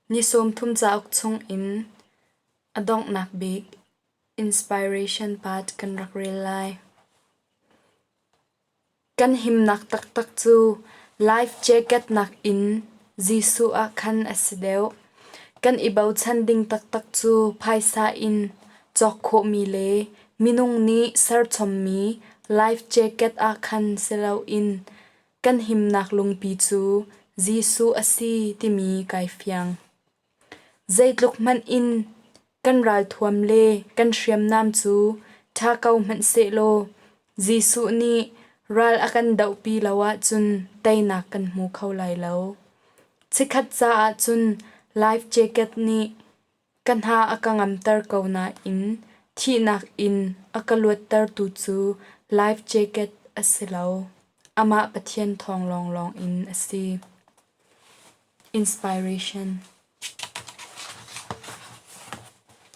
Ni 30 cauk chungin a donghnak bik inspiration part kan rak rel lai. Kan himnak taktak cu life jacket nakin Jesuh ah khan a si deuh. Kan i bochan ding taktak cu phaisa in cawk khawhmi le minung nih serchommi life jacket ah khan si loin kan himnak lungpi cu Jesuh a si timi kai fiang. Zeitluk hmanh in kan ralthuam le kan hriamnam cu ṭha ko hmanh sehlaw Jesuh nih ral a kan dohpi lo ahcun teinak kan hmu kho lai lo. Chikkhat caah cun life jacket nih ka hna a ka ngamter ko nain thihnak in a ka luattertu cu life jacket a si lo. Amah Pathian thawng lawnglawng in a si. Inspiration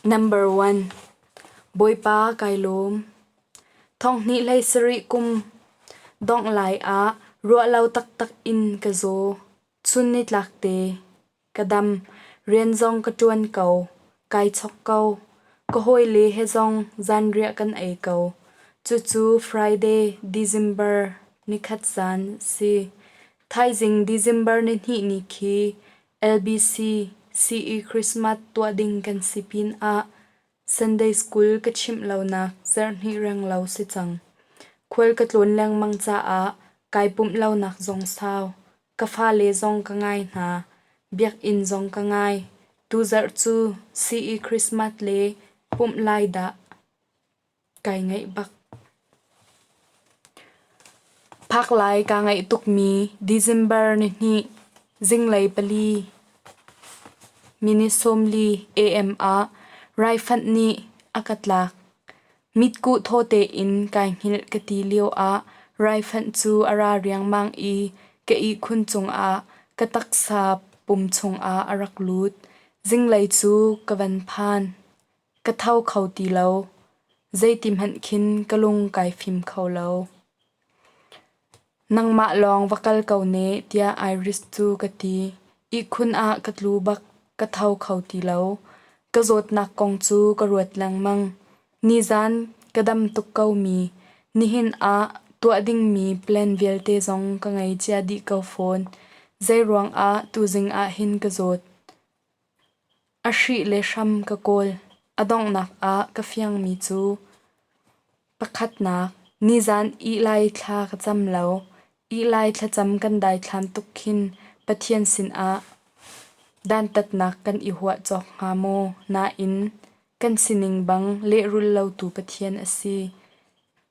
Number 1 Bawipa kai lawm. Thonghnih hlei sarih kum dongh lai ah ruahlo taktak in ka zaw. Chun nitlak te ka dam. Rian zong ka ṭuan ko. Kai chok ko. Ka hawile he zong zanriah kan ei ko. Cucu Friday, December nikhat zan si. Thaizing December nihnih ni khi LBC CE Christmas tuah ding kan si pinah Sunday School ka chimh lonak zarhhnih renglo si cang. Khual ka tlawn lengmang caah kai pumh lonak zong sau. Ka fale zong ka ngai hna. Biakinn zong ka ngai. Tuzarh cu CE Christmas le pumh lai dah Kai ngaih bak. Phak lai kaa ngaih tukmi December nihnih zinglei pali minute 40 AM ah raifanh nih a ka tlak. Mitkuh thaw tein kai hngilh ka ti lioah raifanh cu a ra riangmang i ka ihkhun cungah ka taksa pum chungah a rak lut. Zinglei cu ka van phan. Ka tho kho ti lo. Zeiti hmanh khin ka lung kai fim kho lo. Nangmah lawng va kal ko ne tiah Iris cu ka ti. Ihkhun ah ka tlu bak, ka tho kho ti lo. Ka zawtnak kong cu ka ruat lengmang. Nizan ka dam tuk ko mi, nihin ah tuah dingmi plan vialte zong ka ngei cia dih ko fawn. Zeiruang ah tuzing ah hin ka zawt? A hrih le hram ka kawl. A donghnak ah ka fiangmi cu pakhatnak, nizan ih-lai thla ka cam lo. Ih-lai thlacam kan daithlan tuk khin Pathian sinah dantatnak kan i huah cawk hnga maw? Nain kan sining bang lehrul lotu Pathian a si.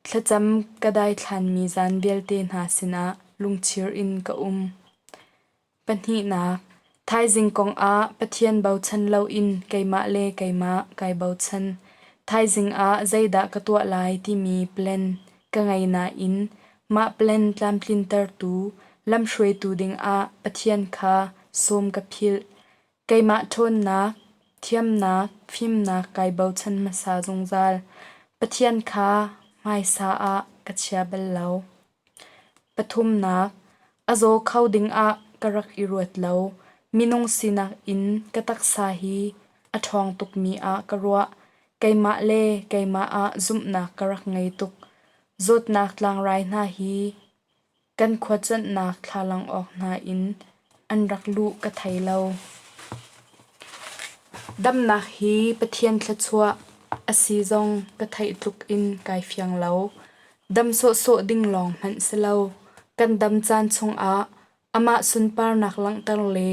Thlacam ka daithlanmi zan vialte hna sinah lungchir in ka um. Pahnihnak, thaizing kong ah Pathian bochan loin keimah le keimah kai bochan. Thaizing ah zeidah ka tuah lai timi plan ka ngei nain mah plan tlamtlintertu, lamhruaitu dingah Pathian kha sawm ka philh. Keimah ṭhawnnak, thiamnak, fimnak kai bochan hmasa zungzal. Pathian kha hmaisa ah ka chia bal lo. Pathumnak, a zaw kho dingah ka rak i ruat lo. Minung sinak in ka taksa hi a ṭhawng tukmi ah ka ruah. Keimah le keimah ah zumhnak ka rak ngei tuk. Zawtnak tlangrai hna hi kan khuacuanhnak thlalang awk hna in an rak luh ka thei lo. Damnak hi Pathian thluachuah a si zong ka theih tluk in kai fiang lo. Dam sawhsawh ding lawng hmanh si lo. Kan dam caan chungah amah sunparnak langhter le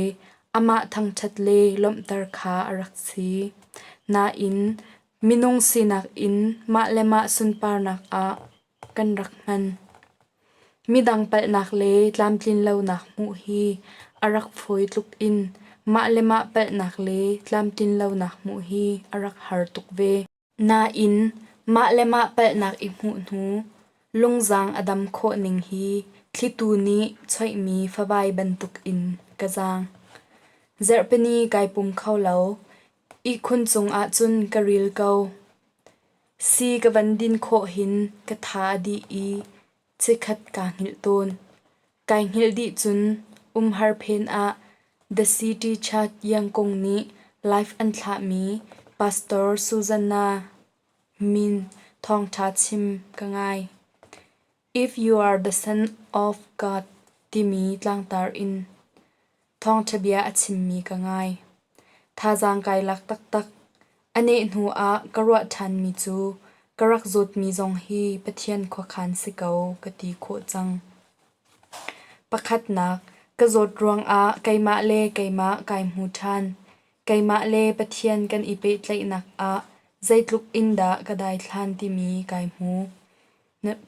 amah thangṭhat le lawmhter kha a rak si. Nain minung sinak in mah le mah sunparnak ah kan rak hman. Midang palhnak le tlamtlinlonak hmuh hi a rak fawi tluk in mah le mah palhnak le tlamtlinlonak hmuh hi a rak har tuk ve. Nain mah le mah palhnak i hmuh hnu lungzaang a dam khawh ning hi thlitu nih choihmi favai bantuk in ka zaang. Zarhpini kai pum kho lo. Ihkhun cung ahcun ka ril ko. Sii ka van din khawh hin ka tha a dih i chikkhat kaa hngilh tawn. Kai hngilh dih cun umhar phen ah. The City Church Yangkung nih live an thlahmi Pastor Susanna min thawngṭha chim ka ngai. If you are the son of God timi tlangtar in thawngṭha bia a chimmi ka ngai. Thazaang kai lak taktak. A neh hnu ah ka ruah ṭhanmi cu ka rak zawtmi zong hi Pathian khuakhan si ko ka ti khawh cang. Pakhatnak, ka zawt ruangah keimah le keimah kai hmu ṭhan. Keimah le Pathian kan i pehtlaihnak ah zeitluk in dah ka daithlan timi kai hmu.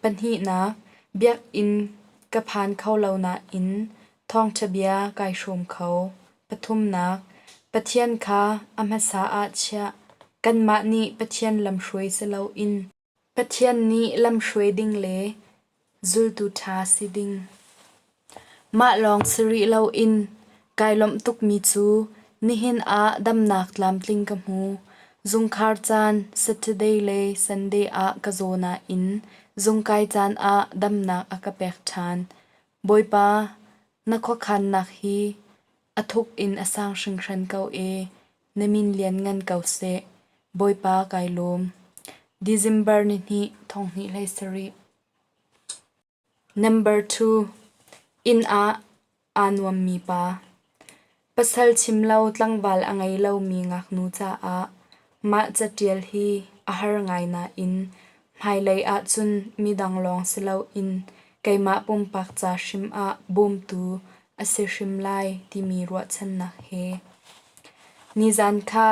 Pahnihnak, biakinn ka phan kho lo nain thawngṭha bia kai hrawm kho. Pathumnak, Pathian kha a hmasa ah chiah. Kanmah nih Pathian lamhruai si loin Pathian nih lamhruai ding le zultu ṭha si ding. Mah lawng si rih loin kai lawmh tukmi cu nihin ah damnak tlamtling ka hmu. Zungkhar caan Saturday le Sunday ah ka zaw nain zungkai caan ah damnak a ka pek ṭhan. Bawipa, na khuakhannak hi a thuk in a sang hringhran ko ee. Na min lianngan ko seh. Bawipa kai lawm. December nihnih 2017. Number 2. Inn ah aa nuammi pa. Pasal chim lo tlangval a ngei lomi ngaknu caah mah caṭial hi a har ngai nain hmailei ahcun midang lawng si loin keimah pumpak ca hrim ah bawmtu a si hrim lai timi ruahchannak he. Nizan kha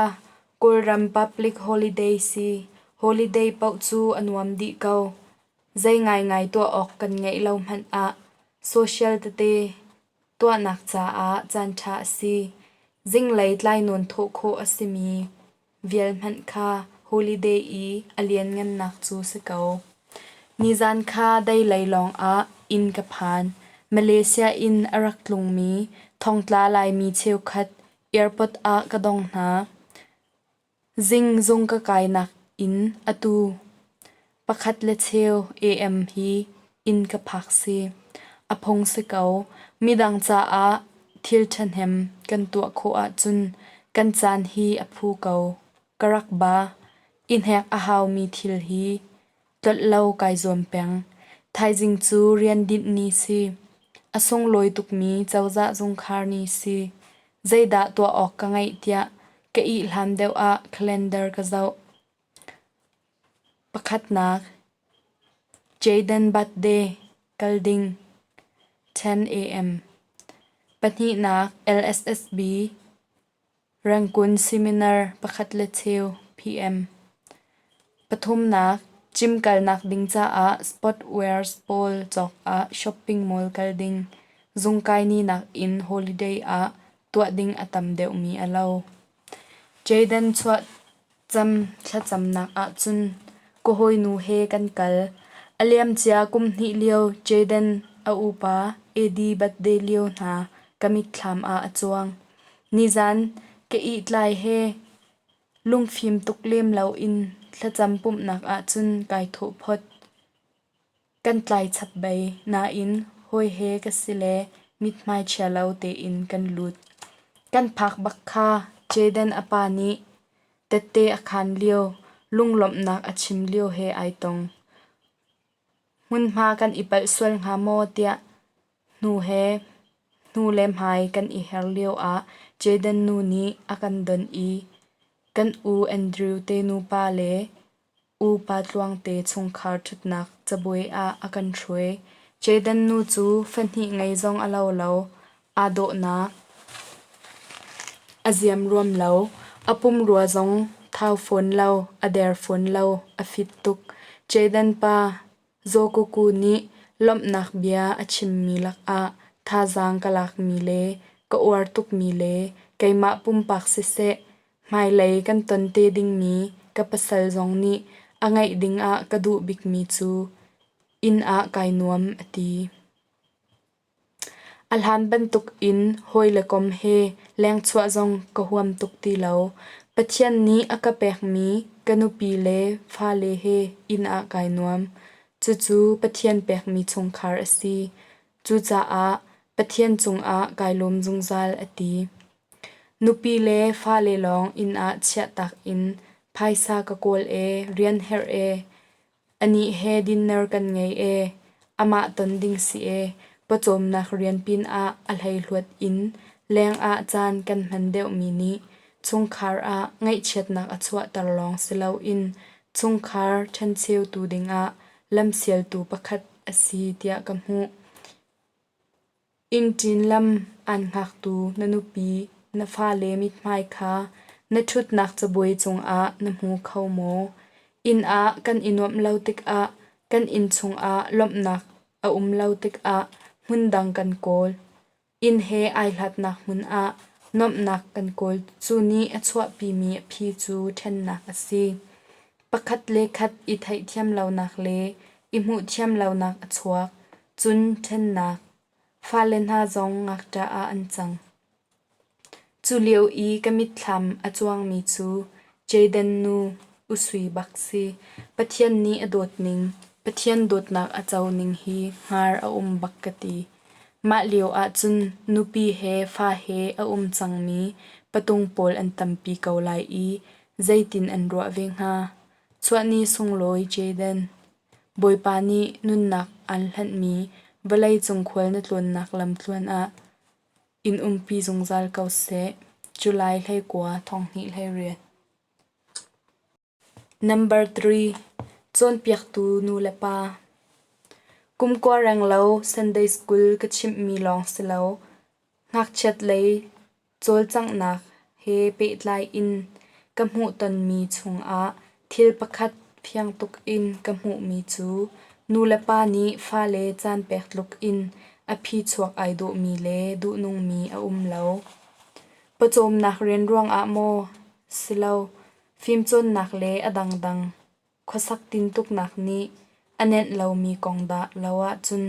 Kawlram public holiday si. Holiday paoh cu a nuam dih ko. Zei ngaingai tuah awk kan ngeih lo hmanh ah social tete tuahnak caah caanṭha a si. Zinglei tlainawn thawh khawh a simi vial hmanh kha holiday i a lianngannak cu si ko. Nizan kha deilei lawngah inn ka phan. Malaysia in a rak tlungmi thongtla Laimi cheukhat airport ah ka dong hna. Zing zung ka kainak in atu 1:15 AM hi inn ka phak si. A phung si ko. Midang caah thil ṭhahnem kan tuah khawh ahcun kan caan hi a phu ko. Ka rak ba. I hnek a haumi thil hi tlolh lo kai zuam peng. Thaizing cu rian dinh ni si. A sunglawi tukmi cozah zungkhar ni si. Zeidah tuah awk ka ngeih tiah ka ih hlan deuh ah calendar ka zoh. Pakhatnak, Jaden birthday kal ding 10 a.m. Pahnihnak, LSSB Rangoon Seminar 1:15 p.m. Pathumnak, gym kalnak ding caah sportwears pawl cawk ah shopping mall kal ding. Zungkai ni nakin holiday ah tuah ding a tam deuhmi a lo. Jaden chuahcam thlacamnak ahcun ka hawinu he kan kal. A liamcia kum hnih lio Jaden a upa Eddie birthday lio hna ka mitthlam ah a cuang. Nizan ka ihtlai he lungfim tuk lem loin thlacam pumhnak ahcun kai thawh phot. Kan tlai chap bei, nain hawi he ka si le mithmai chia lo tein kan lut. Kan phak bak kha Jaden a pa nih tette a khaan lio, lunglawmhnak a chim lio he ai tong. Hmunhma kan i palh sual hnga maw tiah hnu he hnu le hmai kan i her lioah Jaden nu nih a kan don i kan u Andrew te nupa le u Pa Tluang te chungkhar ṭhutnak cabuai ah a kan hruai. Jaden nu cu fahnih ngei zong a lo lo. Aa dawhnak a ziam ruam lo. A pumrua zong thau fawn lo, a der fawn lo, a fit tuk. Jaden pa Zawkuku nih lawmhnak bia a chimmi lakah thazaang ka lakmi le ka uar tukmi le keimah pumpak siseh, hmailei kan ton te dingmi ka pasal zong nih a ngeih dingah ka duh bikmi cu inn ah kai nuam a ti. A hlan bantukin hawi le kom he lengchuah zong ka huam tuk ti lo. Pathian nih a ka pekmi ka nupi le fale he inn ah kai nuam. Cucu Pathian pekmi chungkhar a si. Cucaah Pathian cungah kai lawm zungzal a ti. Nupi le fale lawng inn ah chiahtak in phaisa ka kawl ee, rian herh ee, anih he dinner kan ngei ee, amah ton ding si ee, pawcawmnak rian pinah a hleihluat in leng ah caan kan hman deuhmi nih chungkhar ah ngaihchiatnak a chuahter lawng si loin chungkhar ṭhencheutu dingah lamsialtu pakhat a si tiah ka hmuh. Innṭin lam aan hngaktu na nupi, na fale mithmai kha na ṭhutnak cabuai cungah na hmu kho maw? Inn ah kan i nuamh lo tikah kan inn chungah lawmhnak a um lo tikah hmundang kan kawl. Inn he ai hlatnak hmun ah nuamhnak kan kawl. Cu nih a chuahpimi a phi cu ṭhennak a si. Pakhat le khat i theihthiam lonak le i hmuhthiam lonak a chuak, cun ṭhennak. Fale hna zong ngakṭah ah an cang. Cu lio i ka mitthlam a cuangmi cu Jaden nu U Sui bak si. Pathian nih a dawt ning, Pathian dawtnak a co ning hi hngar a um bak ka ti. Mah lio ahcun nupi he fa he a um cangmi patung pawl an tampi ko lai i zeitin an ruah ve hnga? Chuahni sunglawi Jaden. Bawipa nih nunnak aan hlanhmi vawleicung khual na tlawnnak lamtluan ah in umpi zungzal ko seh. July 19, 2028. Number 3. Cawnpiaktu nulepa. Kum kua renglo Sunday School ka chimhmi lawng si lo. Ngakchiat lei cawlcanghnak he pehtlai in ka hmuhtonmi chungah thil pakhat fiang tuk in ka hmuhmi cu nulepa nih fale caan pek tluk in a phichuak ai dawhmi le duhnungmi a um lo. Pawcawmnak rian ruangah maw? Si lo. Fimcawnnak le a dangdang khuasak tintuknak nih a nenh lomi kong dah lo ahcun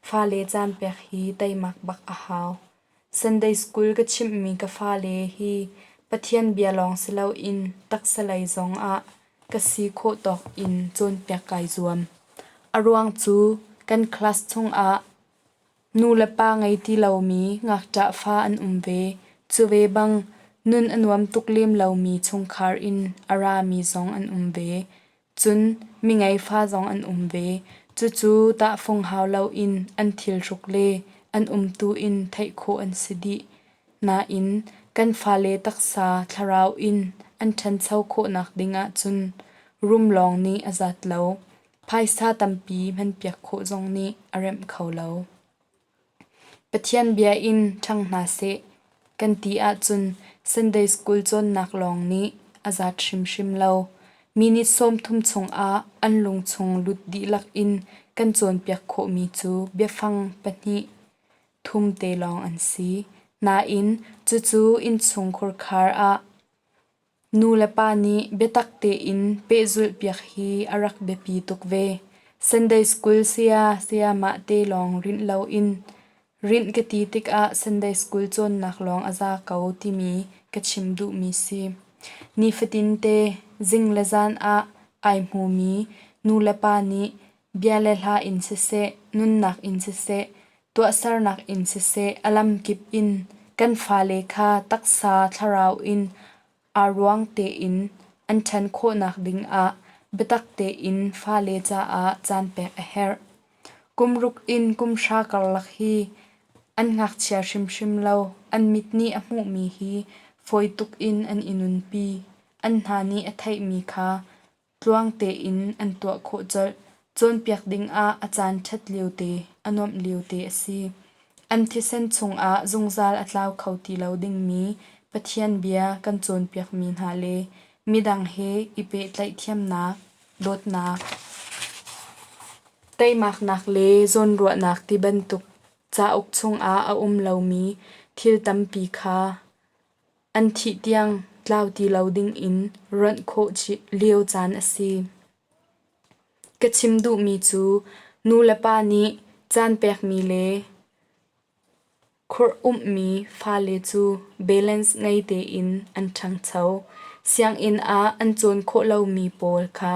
fale caan pek hi teimak bak a hau. Sunday school ka chimhmi ka fale hi Pathian bia lawng si loin taksa lei zong ah ka si khawh tawk in cawnpiak kai zuam. A ruang cu kan class chungah Nu le pa ngei ti lomi ngakṭah fa an um ve. Cu ve bang nun a nuam tuk lem lomi chungkhar in a rami zong an um ve. Cun mingei fa zong an um ve. Cucu tahfung hau loin an thilhruk le an umtu in theih khawh an si dih. Nain kan fale taksa thlarau in an ṭhancho khawhnak ding ahcun rum lawng nih a zat lo. Phaisa tampi hmanpiak khawh zong nih a remh kho lo. Pathian bia in ṭhang hna seh kan ti ahcun Sunday school cawnnak lawng nih a zat hrimhrim lo. Minute 30 chungah an lungchung lut dihlak in kan cawnpiak khawhmi cu biafang pahnih thum te lawng an si. Nain cucu innchung khurkhar ah Nu le pa nih biatak tein pehzulh piak hi a rak biapi tuk ve. Sunday school saya sayamah te lawng rinh loin rinh ka ti tikah Sunday school cawnnak lawng a za ko timi ka chim duhmi si. Nifatin te zing le zan ah ai hmumi nu le pa nih bia le hla in siseh, nunnak in siseh, tuahsernak in siseh a lamkip in kan fale kha taksa thlarau in aa ruang tein an ṭhan khawhnak dingah biatak tein fale caah caan pek a herh. Kum ruk in kum hra karlak hi an ngakchia hrimhrim lo, an mit nih a hmuhmi hi fawi tuk in an i nunpi. An hna nih a theihmi kha Tluang tein an tuah khawh colh. Cawnpiak dingah a caan ṭhat liote, a nuamh liote a si. An thisen chungah zungzal a tlau kho ti lo dingmi Pathian bia kan cawnpiakmi hna le midang he i pehtlaih thiamnak, dawtnak, teimaknak le zawnruahnak ti bantuk cauk chungah a um lomi thil tampi kha An thih tiang tlau ti lo dingin ronh khawh lio caan a si. Ka chim duhmi cu nu le pa nih caan pekmi le khurh umhmi fale cu balance ngei tein an ṭhangcho. Sianginn ah an cawn khawh lomi pawl kha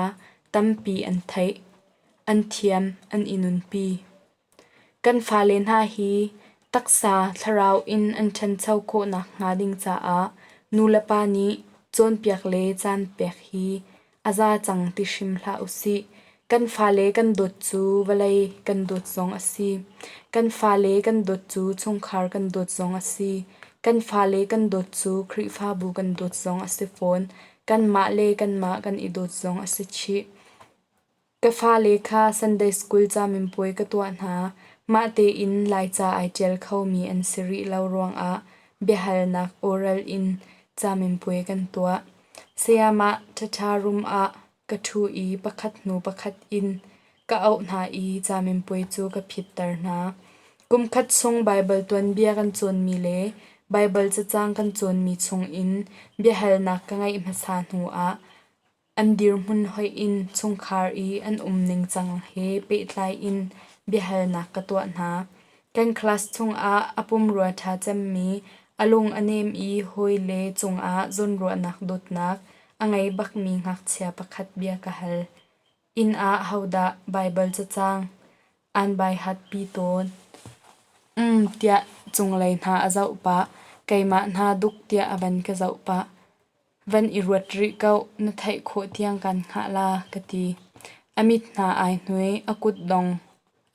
tampi an theih, an thiam, an i nunpi. Kan fale hna hi Taksa, thlarau in an ṭhancho khawh nakhnga ding caah nulepa nih cawnpiak le caan pek hi a za cang ti hrim hlah usih. Kan fale kan dawt cu vawlei kan dawt zong a si. Kan fale kan dawt cu chungkhar kan dawt zong a si. Kan fale kan dawt cu Khrihfabu kan dawt zong a si fawn. Kanmah le kanmah kan i dawt zong a si chih. Ka fale kha Sunday school caminpuai ka tuah hna. Mah tein Laica ai ṭial khomi an si rih lo ruangah biahalnak oral in caminpuai kan tuah. Sayamah ṭhaṭha room ah ka ṭhu i pakhat hnu pakhat in ka auh hna i caminpuai cu ka phitter hna. Kumkhat chung Baibal tuanbia kan cawnmi le Baibal cacang kan cawnmi chungin biahalnak ka ngeih hmasa hnuah An dirhmun hoih in chungkhar i an um ningcang he pehtlai in biahalnak ka tuah hna. Kan class chungah a pumrua ṭha cemmi, a lung a nem i hawile cungah zawnruahnak dawtnak a ngei bakmi ngakchia pakhat bia ka hal. Inn ah hodah Baibal cacang aan baihatpi tawn? Um tiah cunglei hna a zoh pah, keimah hna duk tiah a van ka zoh pah. Van i ruat rih ko, na theih khawh tiang kan hngah la, ka ti. A mit hna ai hnuai, a kutdong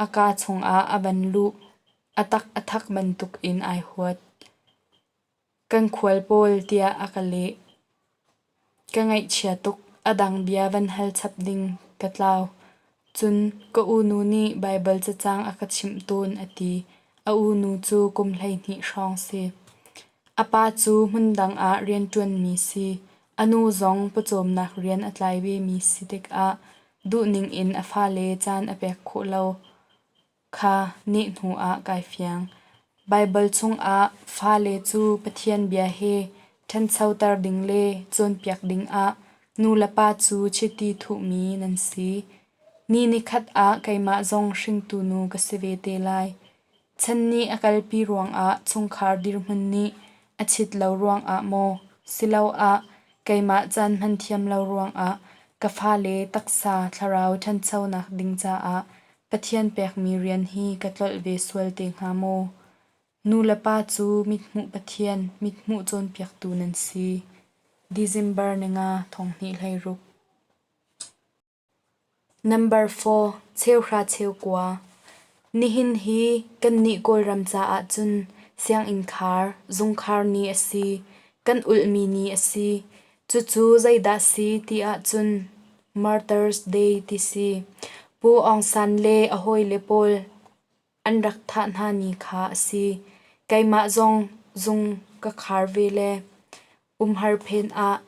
a kaa chungah a van luh, a tak a thak bantukin ai huat. Kan khual pawl tiah a ka leh. Ka ngaihchia tuk, a dang bia van hal chap ding ka tlau. Cun ka unu nih Baibal cacang a ka chimh tawn a ti. A unu cu kum 12 hrawng si. A pa cu hmundang ah rianṭuanmi si, a nu zong pawcawmnak rian a tlai vemi si tikah duhning in a fale caan a pek khawh lo kha nehhnu ah kai fiang. Baibal chungah fale cu Pathian bia he ṭhanchoter ding le cawnpiak dingah nulepa cu chiti thuhmi nan si. Ni nikhat ah keimah zong hringtu nu ka si ve te lai. Chan nih a kalpi ruangah chungkhar dirhmun nih a chit lo ruangah maw, siloah keimah caan hman thiam lo ruangah ka fale taksa thlarau ṭhanchonak ding caah Pathian pekmi rian hi ka tlolh ve sual te hnga maw? Nu le pa cu mithmuh Pathian, mithmuh cawnpiaktu nan si. December ninga thonghnih 16. Number 4, cheuhra cheukua. Nihin hi kannih Kawlram caah cun sianginn khar, zungkhar ni a si. Kan ulhmi ni a si. Cucu zeidah si ti ahcun Martyrs Day ti si. Pu Aung San le a hawile pawl an rak thah hna ni kha a si. Keimah zong zung ka khar ve le umhar phen ah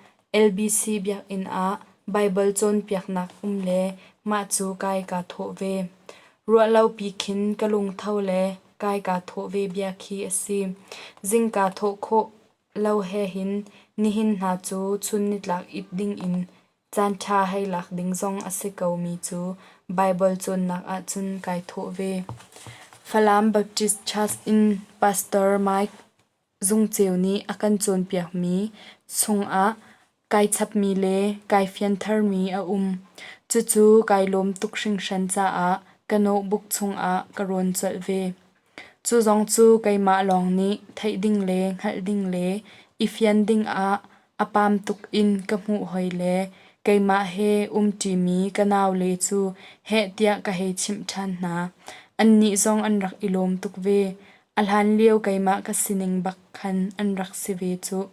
LBC biakinn ah Baibal cawnpiaknak um le mah cu kai kaa thawh ve. Ruahlopi khin ka lungtho le kai kaa thawh ve bia khi a si. Zingka thawh khawh lo he hin nihin hna cu chun nitlak it ding in Caanṭha hei lak ding zong a si komi cu Baibal cawnnak ahcun kai thawh ve. Falam Baptist Church in Pastor Mike Zungceu nih a kan cawnpiakmi chungah kai chapmi le kai fiantharmi a um. Cucu kai lawm tuk hringhran caah ka notebook chungah ka rawn colh ve. Cu zong cu keimah lawng nih theih ding le hngalh ding le i fian ding ah a pam tuk in ka hmuh hoi le keimah he umṭimi ka naule cu heh tiah ka hei chimh ṭhan hna. Annih zong an rak i lawm tuk ve. A hlanlio keimah ka sining bak khan an rak si ve cuh.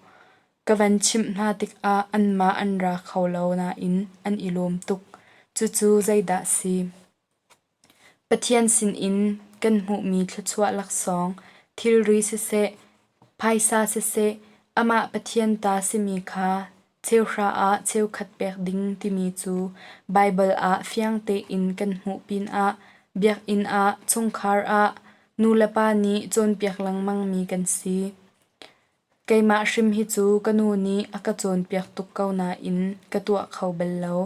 Ka van chimh hna tikah anmah an ra kho lo nain an i lawm tuk. Cucu zeidah si? Pathian sinin kan hmuhmi thluachuah laksawng, thilri siseh, phaisa siseh, amah Pathian ta simi kha cheuhra ah cheukhat pek ding timi cu Baibal ah fiang tein kan hmuh pinah biakinn ah, chungkhar ah nulepa nih cawnpiak lengmangmi kan si. Keimah hrim hi cu ka nu nih a ka cawnpiak tuk ko nain ka tuah kho bal lo.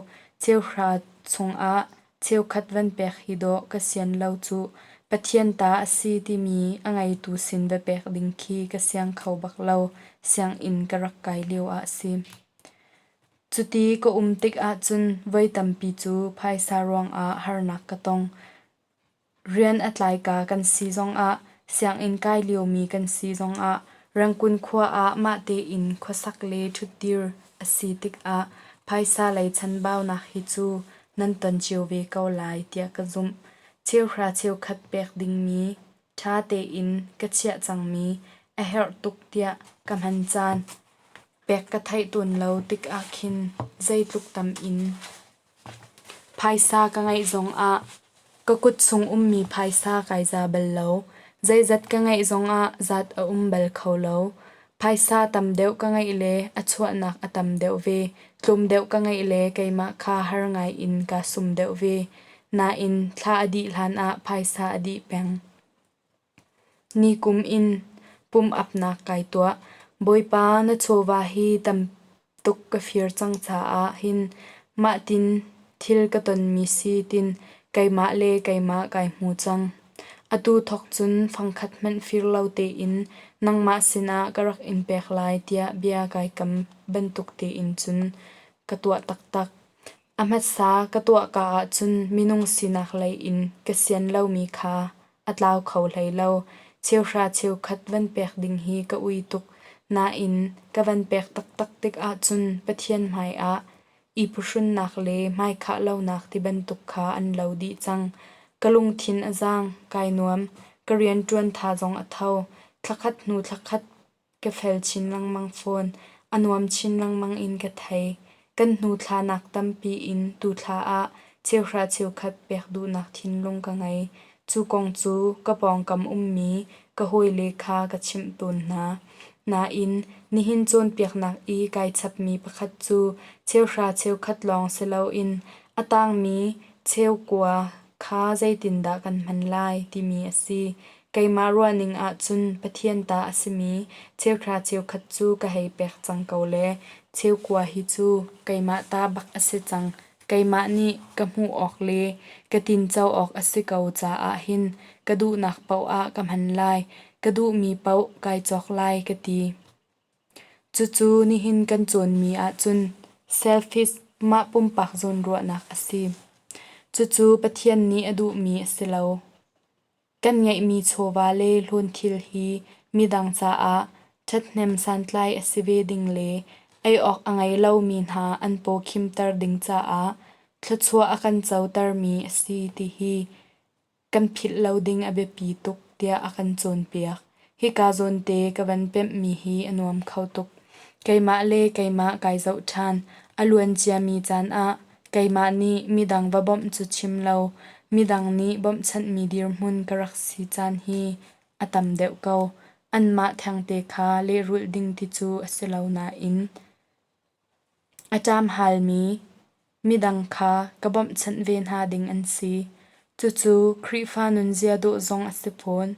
Cheuhra chungah cheukhat van pek hi dawh ka sian lo cuh. Pathian ta a si timi a ngeitu sin va pek ding khi ka siang kho bak lo. Sianginn ka rak kai lio ah a si. Cuti ka um tik ahcun voi tampi cu phaisa ruangah harnak ka tong. Rian a tlaika kan si zongah Sianginn kai liomi kan si zongah Rangoon khua ah mah tein khuasak le ṭhutdir a si tikah phaisa lei chanbaunak hi cu nan ton cio ve ko lai tiah ka zumh. Cheuhra cheukhat pek dingmi ṭha tein ka chiah cangmi a herh tuk tiah ka hman caan pek ka theih tawn lo tikah khin zeitluk tam in phaisa ka ngeih zongah ka kut chung ummi phaisa kai za bal lo. Zeizat ka ngeih zongah zat a um bal kho lo. Phaisa tam deuh ka ngeih le a chuahnak a tam deuh ve. Tlawm deuh ka ngeih le keimah kha har ngai in kaa sum deuh ve. Nain thla a dih hlanah phaisa a dih peng. Nikum in pum-apnak kai tuah. Bawipa na chawva hi tam tuk ka fir cang caah hin mahtin thil ka tonmi si tin keimah le keimah kai hmu cang. Atu thawk cun fangkhat hmanh fir lo tein nangmah sinah ka rak in pek lai tiah bia kai kam bantuk tein cun ka tuah taktak. A hmasa ka tuah ka ahcun minung sinak lei in ka sian lomi kha a tlau kho hlei lo. Cheuhra cheukhat van pek ding hi ka ui tuk. Nain ka van pek taktak tik ahcun Pathian hmaiah i phuhrunnak le hmaikhah lonak ti bantuk kha an lo dih cang. Ka lungthin a zaang, kai nuam, ka rianṭuan tha zong a tho. Thlakhat hnu thlakhat Ka fel chin lengmang fawn. A nuam chin lengmang in ka thei. Kan hnu thlanak tampi in tuthla ah cheuhra cheukhat pek duhnak thinlung ka ngei. Cu kong cu ka pawngkam ummi ka hawile kha ka chimh tawn hna. Nain, nihin cawnpiaknak i kai chapmi pakhat cu cheuhra cheukhat lawng si loin a tangmi cheukua kha zeitindah kan hman lai timi a si. Keimah ruahning ahcun Pathian ta a simi cheuhra cheukhat cu ka hei pek cang ko le cheukua hi cu keimah ta bak a si cang. Keimah nih ka hmuh awk le ka tinco awk a si ko caah hin ka duhnak paoh ah ka hman lai, ka duhmi paoh kai cawk lai ka ti. Cucu nihin kan cawnmi ahcun selfish mah pumpak zawnruahnak a si. Cucu Pathian nih a duhmi a si lo. Kan ngeihmi chawva le hlawnthil hi midang caah ṭhathnem santlai a si ve ding le ei awk a ngei lomi hna an paw khimter ding caah thluachuah a kan cotermi a si ti hi kan philh lo ding a biapi tuk tiah a kan cawnpiak. Hika zawnte ka van pemhmi hi a nuam kho tuk. Keimah le keimah kai zoh ṭhan. A luan ciami caan ah keimah nih midang va bawmh cu chim lo, midang nih bawmhchanhmi dirhmun ka rak si caan hi a tam deuh ko. Anmah thengte kha lehrulh ding ti cu a si lo nain a ṭam halmi midang kha ka bawmhchanh ve hna ding an si. Cucu Khrihfa nunzia dawh zong a si fawn.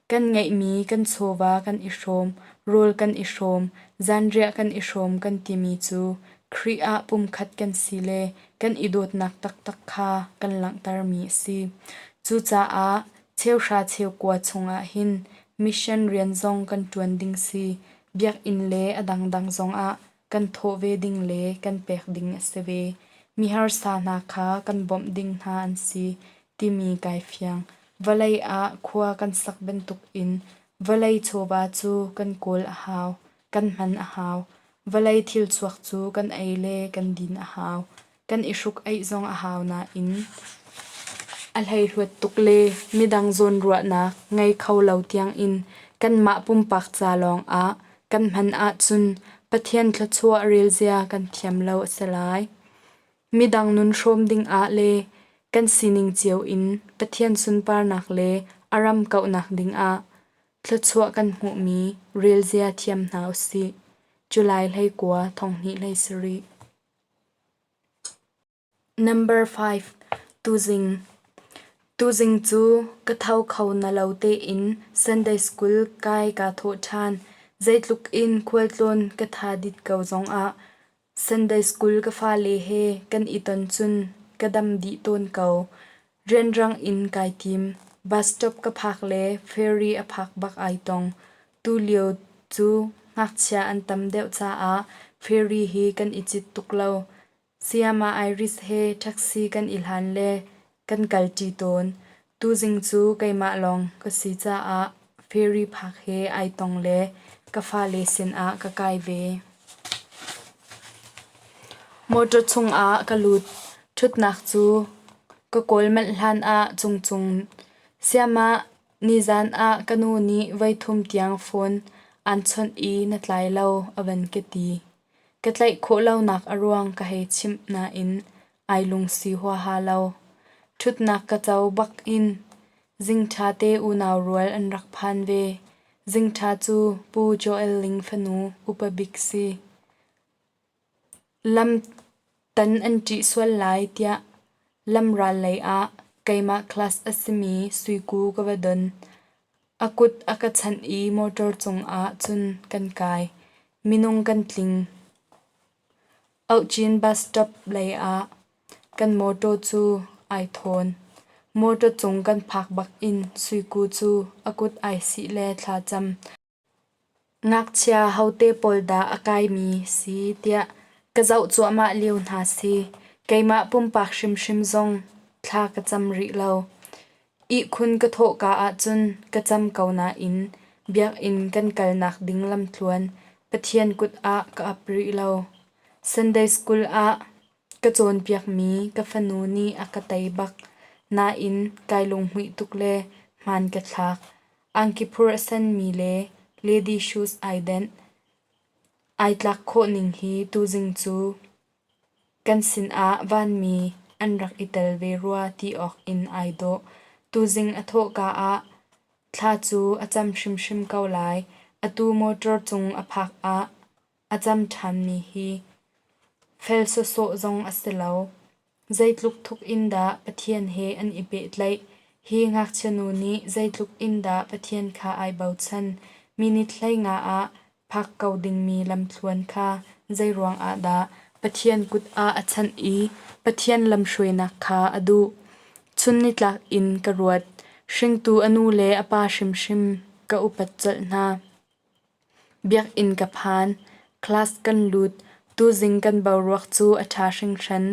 Kan ngeihmi kan chawva kan i hrawm, rawl kan i hrawm, zanriah kan i hrawm kan timi cu Khrih ah pumkhat kan si le kan i dawtnak taktak kha kan langhtermi a si. Cucaah cheuhra cheukua chungah hin mission rian zong kan ṭuan ding si. Biakinn le a dangdang zongah kan thawh ve ding le kan pek ding a si ve. Miharsa hna kha kan bawmh ding hna an si timi kai fiang. Vawlei ah khua kan sak bantukin vawlei chawva cu kan kawl a hau, kan hman a hau. Vawlei thil chuak cu kan ei le kan din a hau. Kan i hruk-aih zong a hau nain a hleihluat tuk le midang zawnruahnak ngei kho lo tiangin kanmah pumpak ca lawngah kan hman ahcun Pathian thluachuah relzia kan thiam lo a si lai. Midang nun hrawm dingah le kan sining cio in Pathian sunparnak le a ram kauhnak dingah thluachuah kan hmuhmi relzia thiam hna u sih. July 19 2017. Number 5. Tuzing. Tuzing cu ka tho kho na lo tein Sunday school kai kaa thawh ṭhan. Zeitluk in khualtlawn ka tha dit ko zongah Sunday school ka fale he kan i ton cun ka dam dih tawn ko. Rianrang in kai tim. Bus stop ka phak le ferry a phak bak ai tong. Tulio cu ngakchia an tam deuh caah ferry hi kan i cit tuk lo. Sayama Iris he taxi kan i hlan le kan kalṭi tawn. Tuzing cu keimah lawng ka si caah Ferry phak he ai tong le ka fale sinah ka kai ve. Motor chungah ka lut. Ṭhutnak cu ka kawl manh hlan ah Cungcung siamah nizaan ah ka nu nih voithum tiang phone aan chawnh i na tlai lo a van ka ti. Ka tlaih khawh lonak a ruang ka hei chimh nain ai lungsi huaha lo. Ṭhutnak ka co bak in Zingṭha te unau rual an rak phan ve. Zingṭha cu Pu Joel Ling fanu upa bik si. Lam tan an ṭih sual lai tiah lamral lei ah keimah class a simi Suiku ka va don. A kut a ka chanh i motor cungah cun kan kai. Minung kan tling. Auhcin bus stop lei ah kan mawtaw cu ai thawn. Mawtaw cung kan phak bak in Suiku cu a kut ai sih le thlacam. Ngakchia hote pawl dah a kaimi si tiah ka zoh cuahmah lio hna si. Keimah pumpak hrimhrim zong thla ka cam rih lo. Ihkhun ka thawhka ahcun ka cam ko nain biakinn kan kalnak ding lamtluan Pathian kut ah ka ap rih lo. Sunday school ah ka cawnpiakmi ka fanu nih a ka tei bak. Nain kai lunghmuih tuk le hmaan ka thlak. Angki phur a senmi le lady shoes ai denh. Ai tlak khawh ning hi tuzing cu kan sinah vanmi an rak i tel ve rua ti awk in ai dawh. Tuzing a thawhka ah thla cu a cam hrimhrim ko lai. Atu motor cung a phak ah a cam ṭhanmi hi fel sawsawh zong a si lo. Zeitluk thuk in dah Pathian he an i pehtlaih? Hi ngakchianu nih zeitluk in dah Pathian kha ai bochan? Minute 15 ah phak ko dingmi lamthluan kha zeiruang ah dah Pathian kut ah a chanh i Pathian lamhruainak kha a duh? Chun nitlak in ka ruat. Hringtu a nu le a pa hrimhrim ka upat colh hna. Biakinn ka phan. Class kan lut. Tuzing kan boruak cu a ṭha hringhran.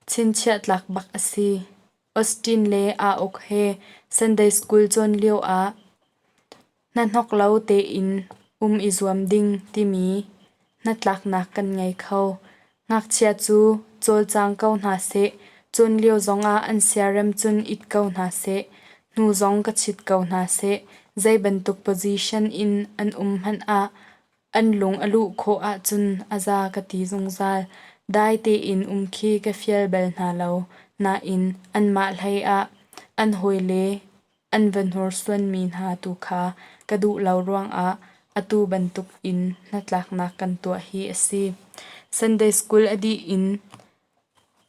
Chinchiah tlak bak a si. Austin le Auk he Sunday school cawn lio ah hnahnok lo tein um i zuam ding timi hnatlaknak kan ngei kho. Ngakchia cu cawlcang ko hna seh, cawn lio zongah an siarem cun it ko hna seh, hnu zong ka chit ko hna seh, zei bantuk position in an um hmanh ah an lung a luh khawh ahcun a za ka ti zungzal. Dai tein um khi ka fial bal hna lo, nain anmah hlei ah an hawile an va hnursuanmi hna tu kha ka duh lo ruangah atu bantuk in hnatlaknak kan tuah hi a si. Sunday school a dih in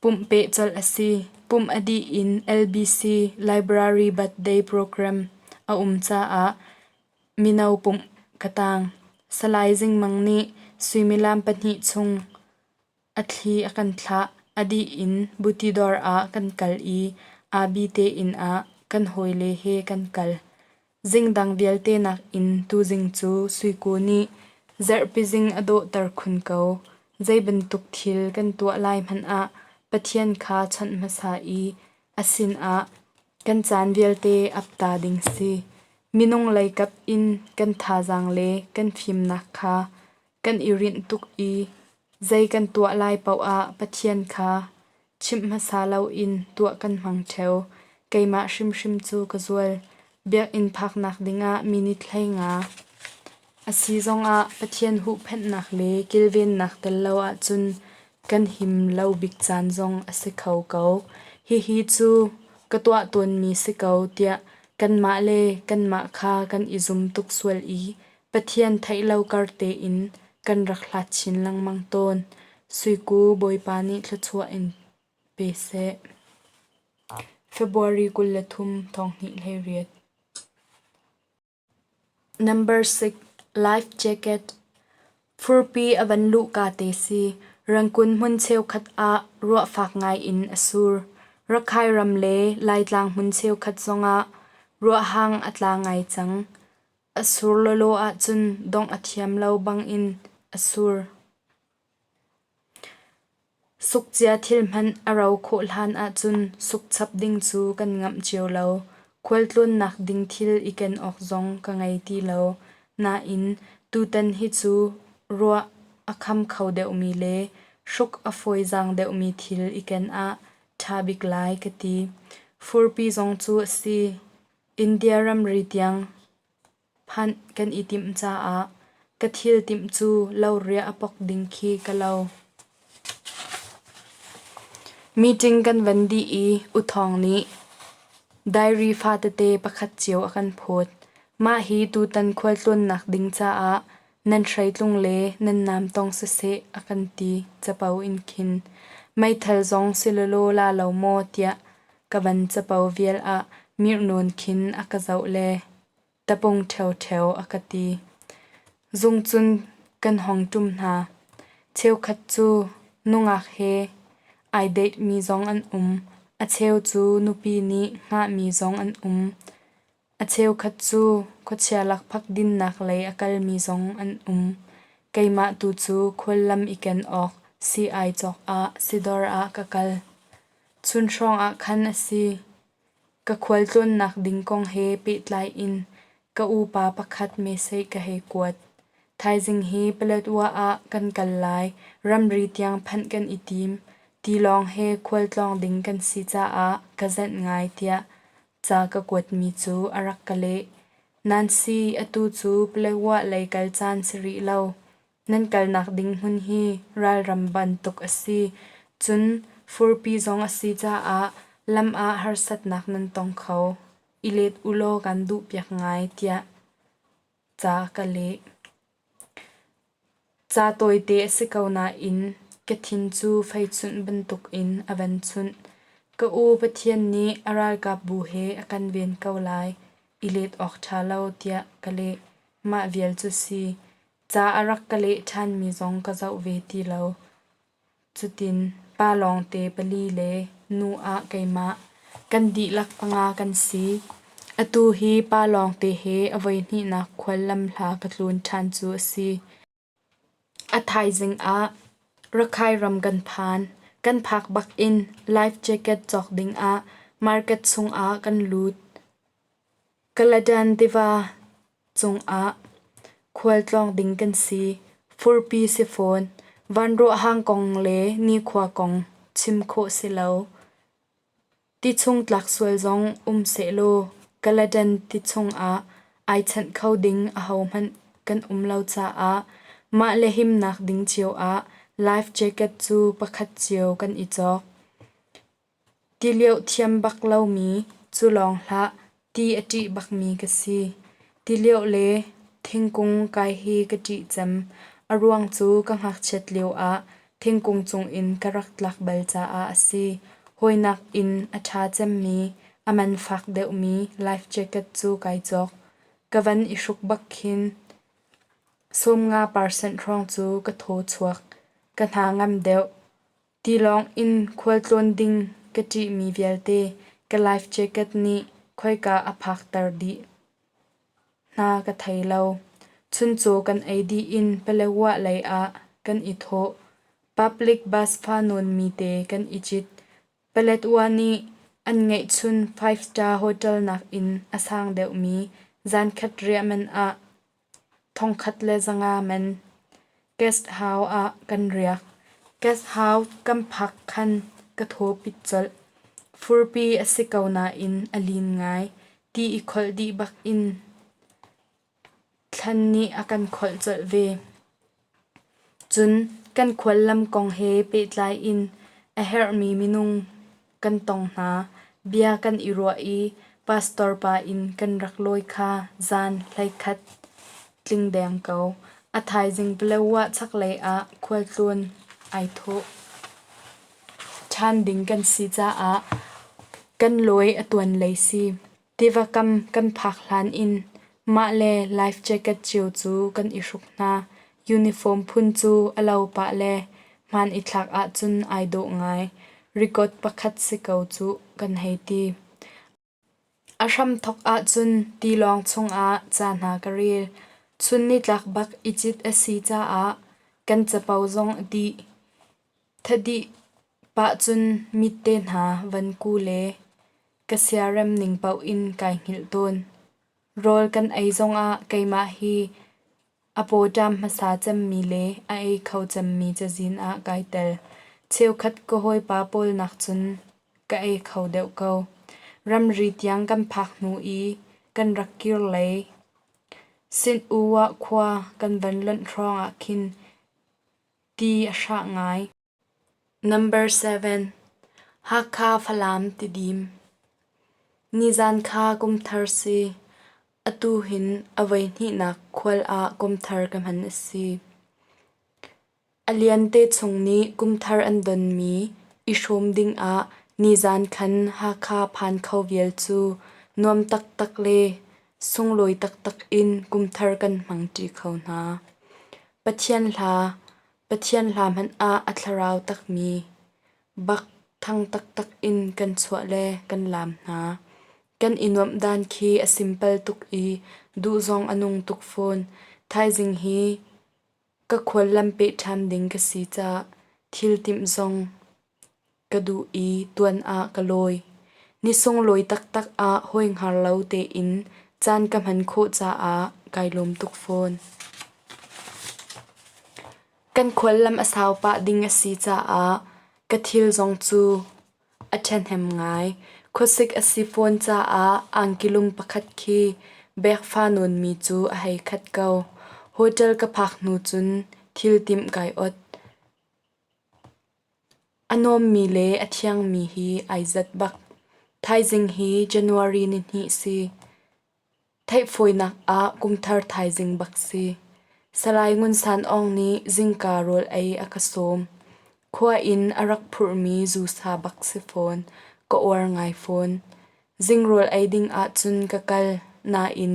pumh peh colh a si. Pumh a dih in LBC Library Birthday Program a um caah mino pumh ka tang. Salai Zingmang nih suimilam 2 chung A thli a kan thlah. A dih in buti dawr ah kan kal i Abi te inn ah kan hawile he kan kal. Zingdang vialte nakin tuzing cu Suiku nih zarhpi zing a dawhter khun ko. Zei bantuk thil kan tuah lai hmanh ah Pathian kha chawnh hmasa i a sinah kan caan vialte ap ta ding si. Minung leikap in kan thazaang le kan fimnak kha kan i rinh tuk i Zei kan tuah lai paoh ah Pathian kha chimh hmasa loin tuah kan hmang ṭheo. Keimah hrimhrim cu ka zual. Biakinn phaknak dingah minute 15 a si zongah Pathian huhphenhnak le kilvennak tel lo ahcun kan him lo bik caan zong a si kho ko. Hihi cu ka tuah tawnmi si ko tiah kanmah le kanmah kha kan i zum tuk sual i Pathian theih lo kar tein kan rak hlat chin lengmang tawn. Suiku Bawipa nih thluachuah in pe seh. February 23, 2018. Number 6. Life jacket. Furpi a van luhka te si. Rangkun hmun cheukhat ah ruah fak ngai in a sur. Rakhai ram le Laitlang hmun cheukhat zongah ruahhang a tla ngai cang. A sur lawlaw ahcun dongh a thiam lo bangin a sur. Sukcia thil hmanh a ro khawh hlan ahcun suk chap ding cu kan ngamh cio lo. Khualtlawnnak ding thil i ken awk zong ka ngei ti lo. Nain tutan hi cu ruah a kham kho deuhmi le hruk a fawizaang deuhmi thil i ken ah ṭha bik lai ka ti. Furpi zong cu a si. India ramri tiang phanh kan i timh caah ka thil timh cu loriah a pok ding khi ka lo. Meeting kan van dih i U Thawng nih diary fatete pakhat cio a kan phawt. Mah hi tutan khualtlawnnak ding caah nan hreitlung le nan namtong siseh a kan ti capo in khin. Meithal zong si lawlaw la lo maw tiah ka van capo vial ah mirh nawn khin a ka zoh le tapung ṭheoṭheo a ka ti. Zung cun kan hong ṭum hna. Cheukhat cu nungak he ai date mi zong an um. A cheu cu nupi nih hngahmi zong an um. A cheukhat cu khuachia lakphak dinnak lei a kalmi zong an um. Keimah tu cu khuallam i ken awk sii-ai cawk ah sidawr ah ka kal. Chun hrawng ah khan a si. Ka khualtlawnnak ding kong he pehtlai in ka upa pakhat message ka hei kuat. Thaizing hi Paletwa ah kan kal lai. Ramri tiang phanh kan i tim. Tilawng he khualtlawng ding kan si caah ka zenh ngai tiah ca ka kuatmi cu a rak ka leh. Nancy, atu cu Paletwa lei kal caan si rih lo. Nan kalnak ding hmun hi ralram bantuk a si. Cun furpi zong a si caah lam ah harsatnak nan tong kho. I let ulaw kan duhpiak ngai tiah ca ka leh. Ca tawite a si ko nain ka thin cu feichunh bantukin a van chunh. Ka u Pathian nih a ralkapbu he a kan ven ko lai. I let awk ṭha lo tiah ka leh. Mah vial cu si. Ca a rak ka leh ṭhanmi zong ka zoh ve ti lo. Cutin pa lawngte pali le nu ah keimah kan dihlak panga kan si. Atu hi pa lawngte he a voihnihnak khual lamhla ka tlun ṭhan cu a si. A thaizing ah Rakhai ram kan phan. Kan phak bak in life jacket cawk dingah market chungah kan lut. Kaladan tiva cungah khualtlawng ding kan si. Furpi si fawn. Vanruahhang kong le nikhua kong chim khawh si lo. Tichung tlak sual zong um sehlaw Kaladan ti chungah ai chanh kho ding ahohmanh kan um lo caah mah le himnak ding cio ah life jacket cu pakhat cio kan i cawk. Tilioh thiam bak lomi cu lawng hlah ti a ṭih bakmi ka si. Tilioh le thingkung kai hi ka ṭih cem. A ruang cu ka ngakchiat lioah thingkung cungin ka rak tlak bal caah a si. Hawinak in a ṭha cemmi, a man fak deuhmi life jacket cu kai cawk. Ka van i hruk bak khin 50% hrawng cu ka thaw chuak. Ka hna ngam deuh. Tilawng in khualtlawn ding ka ṭihmi vialte ka life jacket nih khoika a phakter dih hna ka thei lo. Chuncaw kan ei dih in Paletwa lei ah kan i thawh. Public bus fa nawnmi te kan i cit. Paletwa nih an ngeihchun five star hotel nakin a sang deuhmi zankhat riah man ah 1500 man. Guest house ah kan riak. Guest house kan phak khan ka thaw pit colh. Furpi a si ko nain a lin ngai. Ti i kholh dih bak in thlan nih a kan kholh colh ve. Cun kan khuallam kong he pehtlai in a herhmi minung kan tong hna. Bia kan i ruah i pastor pa inn kan rak lawi kha zan 11 tling deng ko. A thaizing Paletwa chaklei ah khualtlawn ai thawh ṭhan ding kan si caah kan lawi a tuan lei si. Tiva kam kan phak hlan in mah le life jacket cio cu kan i hruk hna. Uniform phun cu a lo pah le hmaan i thlak ahcun ai dawh ngai. Record pakhat si ko cuh kan hei ti. A hramthawk ahcun tilawng chungah ca hna ka rel. Chun nitlak bak i cit a si caah kan capo zong a dih. Thadih pah cun mit te hna van ku le. Ka siarem ning paoh in kai hngilh tawn. Rawl kan ei zongah keimah hi a pawṭam hmasa cemmi le a ei kho cemmi cazin ah kai tel. Cheukhat ka hawipa pawl nakcun ka ei kho deuh ko. Ramri tiang kan phak hnu i kan rak kir lei Sin-u-wah khua kan van lonh hrawng ah khin ti a hrah ngai. Number 7. Hakha Falam Tidim Nizan kha kumthar si. Atu hin a voihnihnak khual ah kumthar ka hman a si. A liante chung nih kumthar an donmi i hrawm dingah nizan khan Hakha phan kho vial cu nuam taktak le sunglawi taktak in kumthar kan hmangṭi kho hna. Pathian hla, Pathian hla hmanh ah a thlarau takmi bak thang taktak in kan chuah le kan laam hna. Kan i nuamh dan khi a simpal tuk i duh zong a nung tuk fawn. Thaizing hi ka khuallam peh ṭhan ding ka si caah thil timh zong ka duh i tuan ah ka lawi. Ni sunglawi taktak ah hawi hngar lo tein caan ka hman khawh caah kai lawm tuk fawn. Kan khuallam a sau pah ding a si caah ka thil zong cu a ṭhahnem ngai. Khuasik a si fawn caah angkilum pakhat khi bek-fa nawnmi cu a hei khat ko. Hotel ka phak hnu cun thil timh kai ot. A nuammi le a thiangmi hi ai zat bak. Thaizing hi January nihnih si. Theihfawinak ah kumthar thaizing bak si. Salai Ngun San Aung nih zingka rawl ei a ka sawm. Khua in a rak phurhmi zusa bak si fawn. Ka uar ngai fawn. Zingrawl ei ding ahcun ka kal nain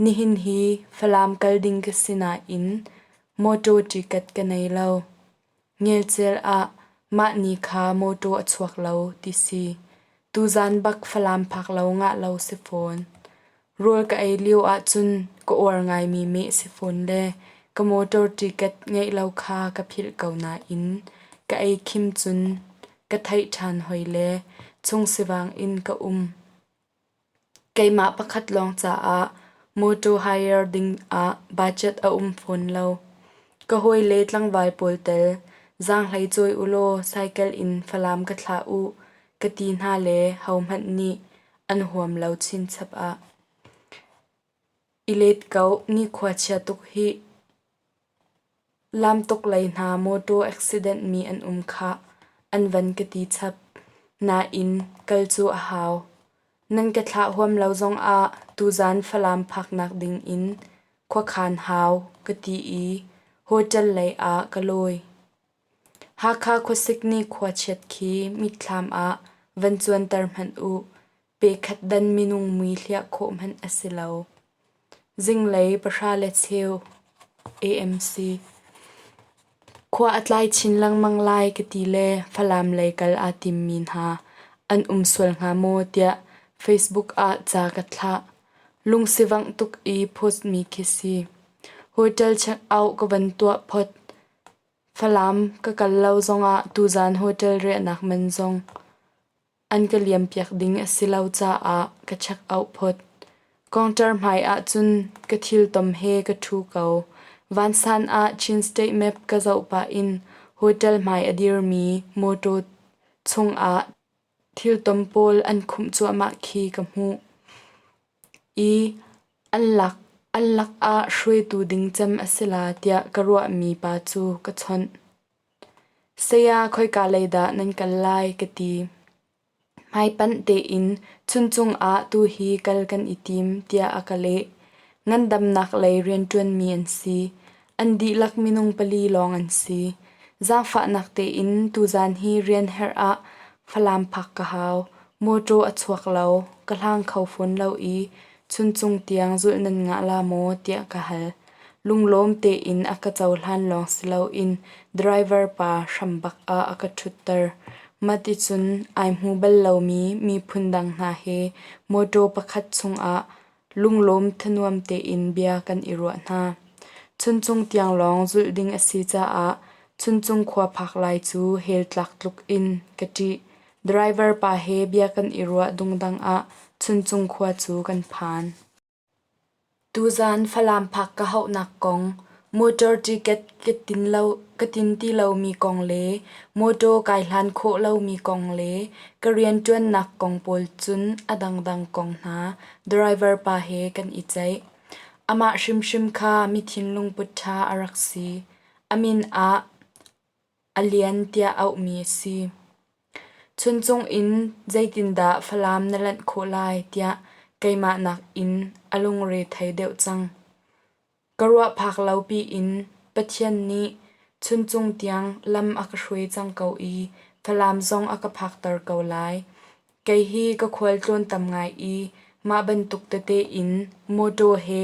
nihin hi Falam kal ding ka si nain mawṭaw ṭiket ka nei lo. Ngelcel ah mah ni kha mawṭaw a chuak lo ti si. Tuzaan bak Falam phak lo ngah lo si fawn. Rawl ka ei lio ahcun ka uar ngaimi meh si fawn le ka motor ticket ngeih lo kha ka philh ko nain ka ei khim cun ka theih ṭhan hoi le chungsivang in ka um. Keimah pakhat lawng caah mawṭaw hire ding ah budget a um fawn lo. Ka hawile tlangval pawl tel zaanghlei cawi ulaw cycle in Falam ka thlah u ka ti hna le hohmanh nih an huam lo chinchap ah. I let ko, nikhua chia tuk hih. Lamtuk lei hna mawṭaw accident mi an um khah, an van ka ti chap. Nain kal cu a hau. Nan ka thlah huam lo zongah tuzaan Falam phaknak dingin khuakhan hau ka ti i hotel lei ah ka lawi. Hakha khuasik nih khuachiat khi mitthlam ah van cuanter hmanh u. Pe khat dan minung mui hliah khawh hmanh a si lo. Zinglei 10:15 AMC. Khua a tlai chin lengmang lai ka ti le Falam lei kal aa timmi hna an um sual hnga maw tiah Facebook ah ca ka thlah. Lungsivangh tuk i post mi khi si. Hotel check out ka van tuah phot. Falam ka kal lo zongah tuzaan hotel riahnak man zong an ka liampiak ding a si lo caah ka check out phot. Counter hmai ah cun ka thiltom he ka ṭhu ko. Vansan ah Chin State map ka zoh pah in hotel hmai a dirmi mawṭaw chungah thiltom pawl an khumh cuahmah khi ka hmuh i an lak an lakah hruaitu ding cem a si la tiah ka ruahmi pa cu ka chawnh. Saya khoika lei dah nan kal lai ka ti. Hmaipanh tein chuncung ah tuhi kal kan i tim tiah a ka leh. Ngandamnak lei rianṭuanmi an si. An dihlak minung pali lawng an si. Zaangfahnak tein tuzaan hi rian herh ah Falam phak ka hau. Mawṭaw a chuak lo, ka hlang kho fawn lo i chuncung tiang zulh nan ngah la maw tiah ka hal. Lunglawm tein a ka cohlan lawng si loin driver pa hram bak ah a ka ṭhutter. Mahticun ai hmu bal lomi miphun dang hna he mawṭaw pakhat chungah lunglawm thanuam tein bia kan i ruah hna. Chuncung tiang lawng zulh ding a si caah Chuncung khua phak lai cu hell tlak tluk in ka ṭih. Driver pa he bia kan i ruah dungdang ah Chuncung khua cu kan phan. Tuzaan Falam phak ka hauhnak kong, motor ticket ka tin ti lomi kong le mawṭaw kai hlan khawh lomi kong le ka rianṭuannak kong pawl cun a dangdang kong hna driver pa he kan i ceih. Amah hrimhrim kha mi thinlungput ṭha a rak si. A min ah A lian tiah auhmi a si. Chuncung in zeitindah Falam na lanh khawh lai tiah keimah nakin a lungre thei deuh cang. Ka ruah phak lo piin Pathian nih Chuncung tiang lam a ka hruai cang ko i Falam zong a ka phakter ko lai. Kei hi ka khualtlawn tam ngai i mah bantuk tete in mawṭaw he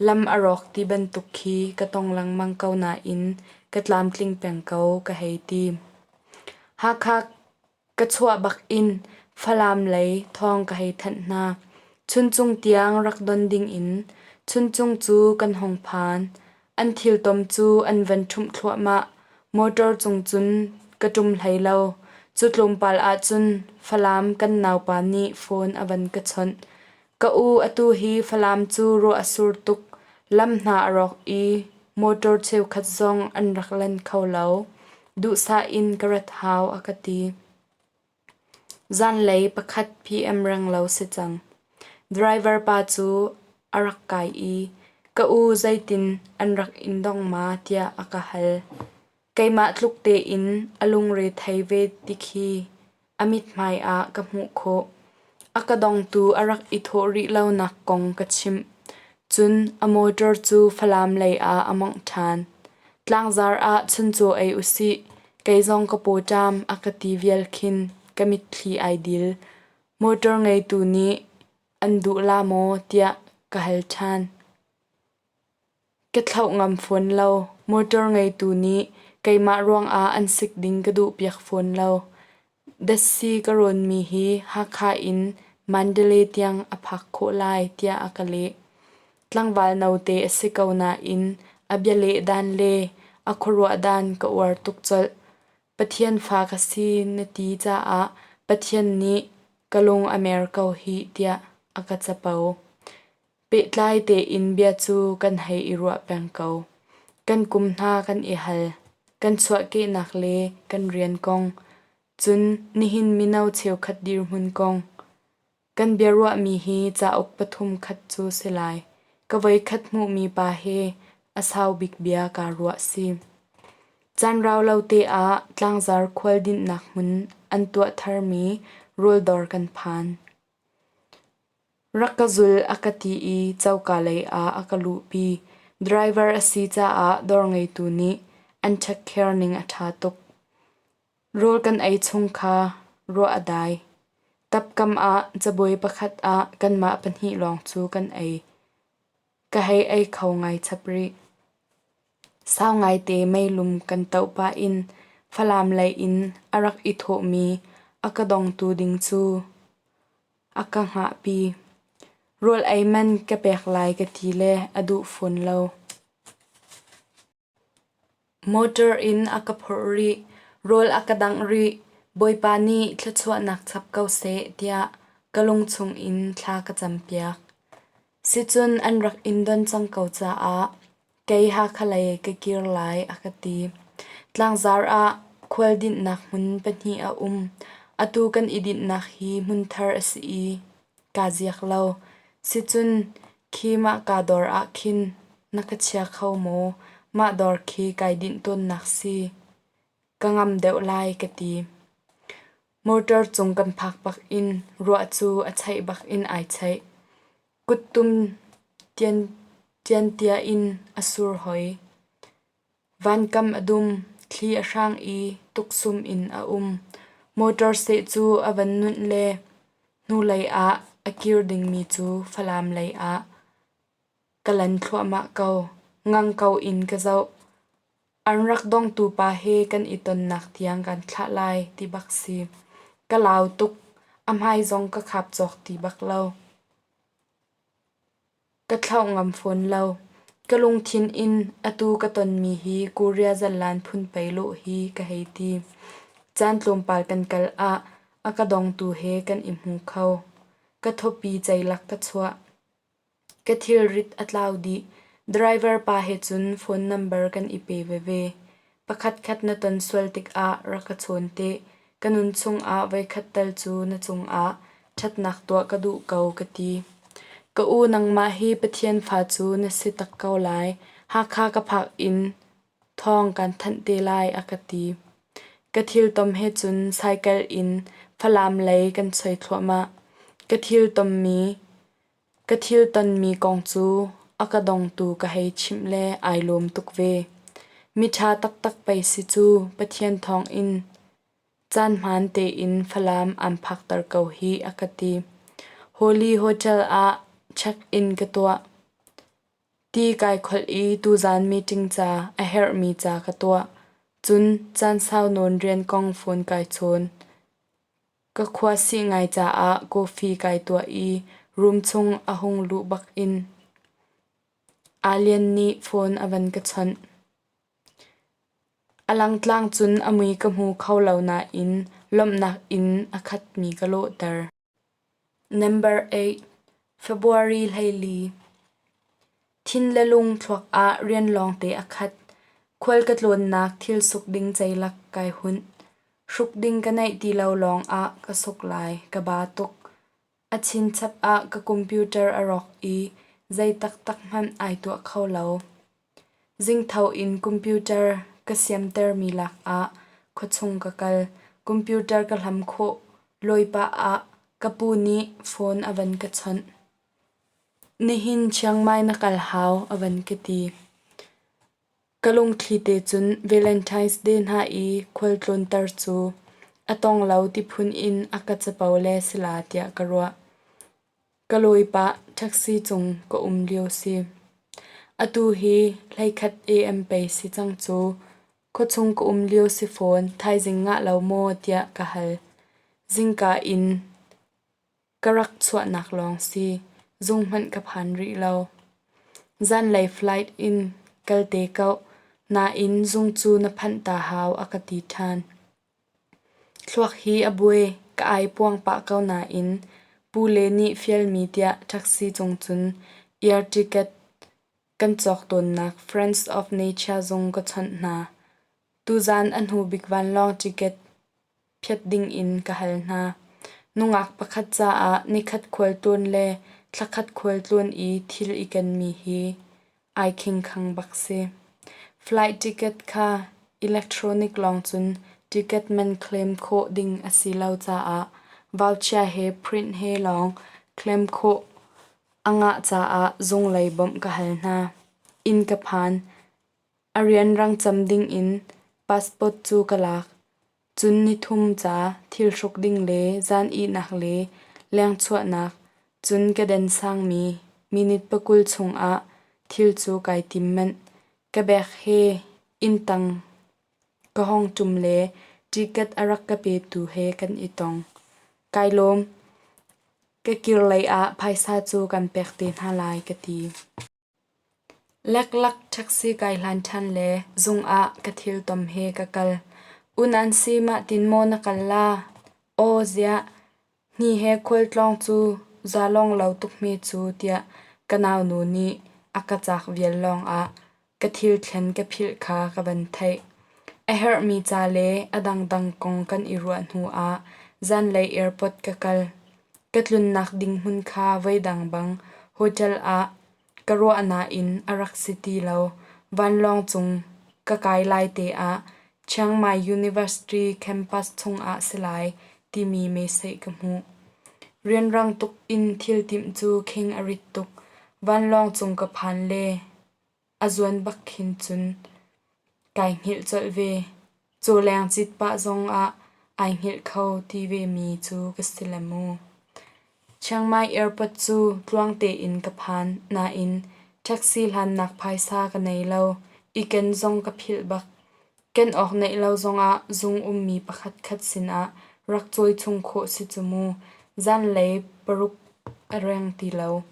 lam a rawk ti bantuk khi ka tong lengmang ko nain ka tlamtling peng ko ka hei ti. Hakha ka chuah bak in Falam lei thawng ka hei thanh hna. Chuncung tiang rak don dingin Chuncung cu kan hung phan. An thiltom cu an van ṭhumh thluahmah. Motor cung cun ka ṭum hlei lo. Cu tlawmpal ahcun Falam kan naupa nih phone a van ka chawnh. Ka u atu hi Falam cu ruah a sur tuk. Lam hna a rawk i motor cheukhat zong an rak lan kho lo. Duhsah in ka rat hau a ka ti. Zanlei 1 p.m. renglo si cang. Driver pa cu a rak kai i ka u zeitin an rak in dong ma tiah a ka hal. Keimah tluk tein a lungre thei ve ti khi a mithmai ah ka hmuh khawh. A ka dongtu a rak i thawh rih lonak kong ka chimh. Cun a motor cu Falam lei ah a mawngh ṭhan. Tlangzar ah chuncaw ei usih, kei zong ka pawṭam a ka ti vial khin ka mitthli ai dil. Motor ngeitu nih an duh la maw tiah ka hal ṭhan. Ka thlauh ngam fawn lo. Motor ngeitu nih keimah ruangah an sik ding ka duhpiak fawn lo. Datsi ka rawnmi hi Hakha in Mandalay tiang a phak khawh lai tiah a ka leh. Tlangval note a si ko nain a bialeh dan le a khuaruah dan ka uar tuk colh. Pathian fa ka si na ti caah Pathian nih ka lung a mer ko hih tiah a ka capo. Pehtlai tein bia cu kan hei i ruah peng ko. Kan kum hna kan i hal. Kan chuahkehnak le kan rian kong, cun nihin mino cheukhat dirhmun kong. Kan biaruahmi hi cauk pathum khat cu si lai. Ka voikhat hmuhmi pa he a sau bik bia kaa ruah si. Caan rau lo te ah tlangzar khual dinhnak hmun an tuah tharmi rawldawr kan phan. Rak ka zul a ka ti i coka lei ah a ka luhpi. Driver a si caah dawr ngeitu nih an take care ning a ṭha tuk. Rawl kan ei chung kha ruah a dai. Tapkam ah cabuai pakhat ah kanmah pahnih lawng cu kan ei. Ka hei ei kho ngai chap rih. Sau ngaite meilum kan toh pah in Falam lei in a rak i thawhmi a ka dongtu ding cu a ka hngahpi. Rawl ei man ka pek lai ka ti le a duh fawn lo. Motor in a ka phorh rih, rawl a ka dangh rih. Bawipa nih thluachuahnak chap ko seh tiah ka lungchung in thla ka campiak. Sicun an rak in don cang ko caah kei Hakha lei ka kir lai a ka ti. Tlangzar ah khual dinhnak hmun pahnih a um. Atu kan i dinhnak hi hmunthar a si i kaa ziak lo. Sicun khi mahka dawr ah khin na ka chia kho maw? Mah dawr khi kai dinh tawnnak si. Ka ngam deuh lai ka ti. Motor cung kan phak bak in ruah cu a cheih bak in ai cheih. Kuttum tiantia in a sur hoi. Vankam a dum, thli a hrang i tuksum in a um. Motor seh cu a van nunh le hnulei ah a kir dingmi cu Falam lei ah ka lan thluahmah ko. Ngang ko in ka zoh. An rak dongtu pa he kan i tonnak tiang kan thlah lai ti bak si. Ka lau tuk. A hmai zong ka khap cawk ti bak lo. Ka thlauh ngam fawn lo. Ka lungthin in atu ka tonmi hi Korea zalan phun pei lawh hi ka hei ti. Caan tlawmpal kan kal ah A ka dongtu he kan i hmu kho. Ka thawpi ceilak ka chuah. Ka thilrit a tlau dih. Driver pa he cun phone number kan i pe veve. Pakhatkhat na ton sual tikah rak ka chawn te. Ka nun chungah voikhat tal cu na cungah ṭhatnak tuah ka duh ko ka ti. Ka u nangmah hi Pathian fa cu na si tak ko lai. Hakha ka phak in thawng kan thanh te lai a ka ti. Ka thiltom he cun cycle in Falam lei kan choi thluahmah. Ka thil tommi Ka thil tonmi kong cu a ka dongtu ka hei chimh le ai lawm tuk ve. Miṭha taktak pei si cu Pathian thawngin caanhmaan tein Falam aan phakter ko hih a ka ti. Holy Hotel ah check-in ka tuah. Ti kai kholh i tuzaan meeting ca a herhmi ca ka tuah. Cun caan sau nawn rian kong phone kai chawn. Ka khuasih ngai caah coffee kai tuah i room chung a hung luh bak in Alien nih phone a van ka chawnh. A langtlang cun a mui ka hmu kho lo nain lawmhnak in a khatmi ka lawhter. Number 8. February 14. Thin le lung thluak ah rian lawngte a khat. Khual ka tlawnnak thil suk ding ceilak kai hunh. Hruk ding ka neih ti lo lawng ah ka suk lai, ka ba tuk. A chinchap ah ka computer a rawk i zei taktak hmanh ai tuah kho lo. Zingtho in computer ka siamtermi lak ah khuachung ka kal. Computer ka hlam khawh lawi pah ah ka pu nih phone a van ka chawnh. Nihin Chiang Mai na kal hau a van ka ti. Ka lungthli te cun Valentine's Day hna i khualtlawnter cu a tong lo ti phun in a ka capo le si la tiah ka ruah. Ka lawi pah taxi cung ka um lio si. Atu hi 11 AM pei si cang cu. Khuachung ka um lio si fawn thaizing ngah lo maw tiah ka hal. Zingka in Ka rak chuahnak lawng si, zung hmanh ka phan rih lo. Zanlei flight in kal te ko, nain zung cu na phanh ta hau a ka ti ṭhan. Thluak hi a buai, ka ai puang pah ko nain pule nih fialmi tiah taxi cung cun air ticket kan cawk tawnnak Friends of Nature zung ka chawnh hna. Tuzaan a hnu bik vanlawng ticket phiat dingin ka hal hna. Nungak pakhat caah nikhat khualtlawn le thlakhat khualtlawn i thil i kenmi hi ai khingkhang bak si. Flight ticket kha electronic lawng cun ticket man claim khawh ding a si lo caah voucher he print he lawng claim khawh a ngah caah zunglei bawmh ka hal hna. Inn ka phan. A rianrang cam dingin passport cu ka lak. Cun nithum ca thil hruk ding le zan ihnak le lengchuahnak, cun ka den sangmi minute 20 chungah thil cu kai tim manh. Ka bag he inntang ka hong ṭum le ticket a rak ka petu he kan i tong. Kai lawm. Ka kir lei ah phaisa cu kan pek te hna lai ka ti. Leklak taxi kai hlan ṭhan le zung ah ka thiltom he ka kal. U Nancy mah tin maw na kal la? Aw ziah, hni he khualtlawng cu zalong lo tuk hme cu tiah ka naunu nih a ka caak vial lawngah ka thil thlen ka philh kha ka van theih. A herhmi ca le a dangdang kong kan i ruah hnu ah zanlei airport ka kal. Ka tlunnak ding hmun kha voidang bang hotel ah ka ruah nain a rak si ti lo. Vanlawng cung ka kai lai te ah Chiang Mai University campus chungah si lai timi message ka hmuh. Rianrang tuk in thil timh cu khing a rit tuk. Vanlawng cung ka phan le a zuan bak khin cun kai hngilh colh ve. Cawleng cit pah zongah ai hngilh kho ti vemi cu ka si le mu. Chiang Mai Airport cu tluang tein ka phan nain taxi hlannak phaisa ka nei lo i ken zong ka philh bak. Ken awk neih lo zongah zung ummi pakhat khat sinah rak cawi chung khawh si cu mu. Zanlei 6 a reng ti lo.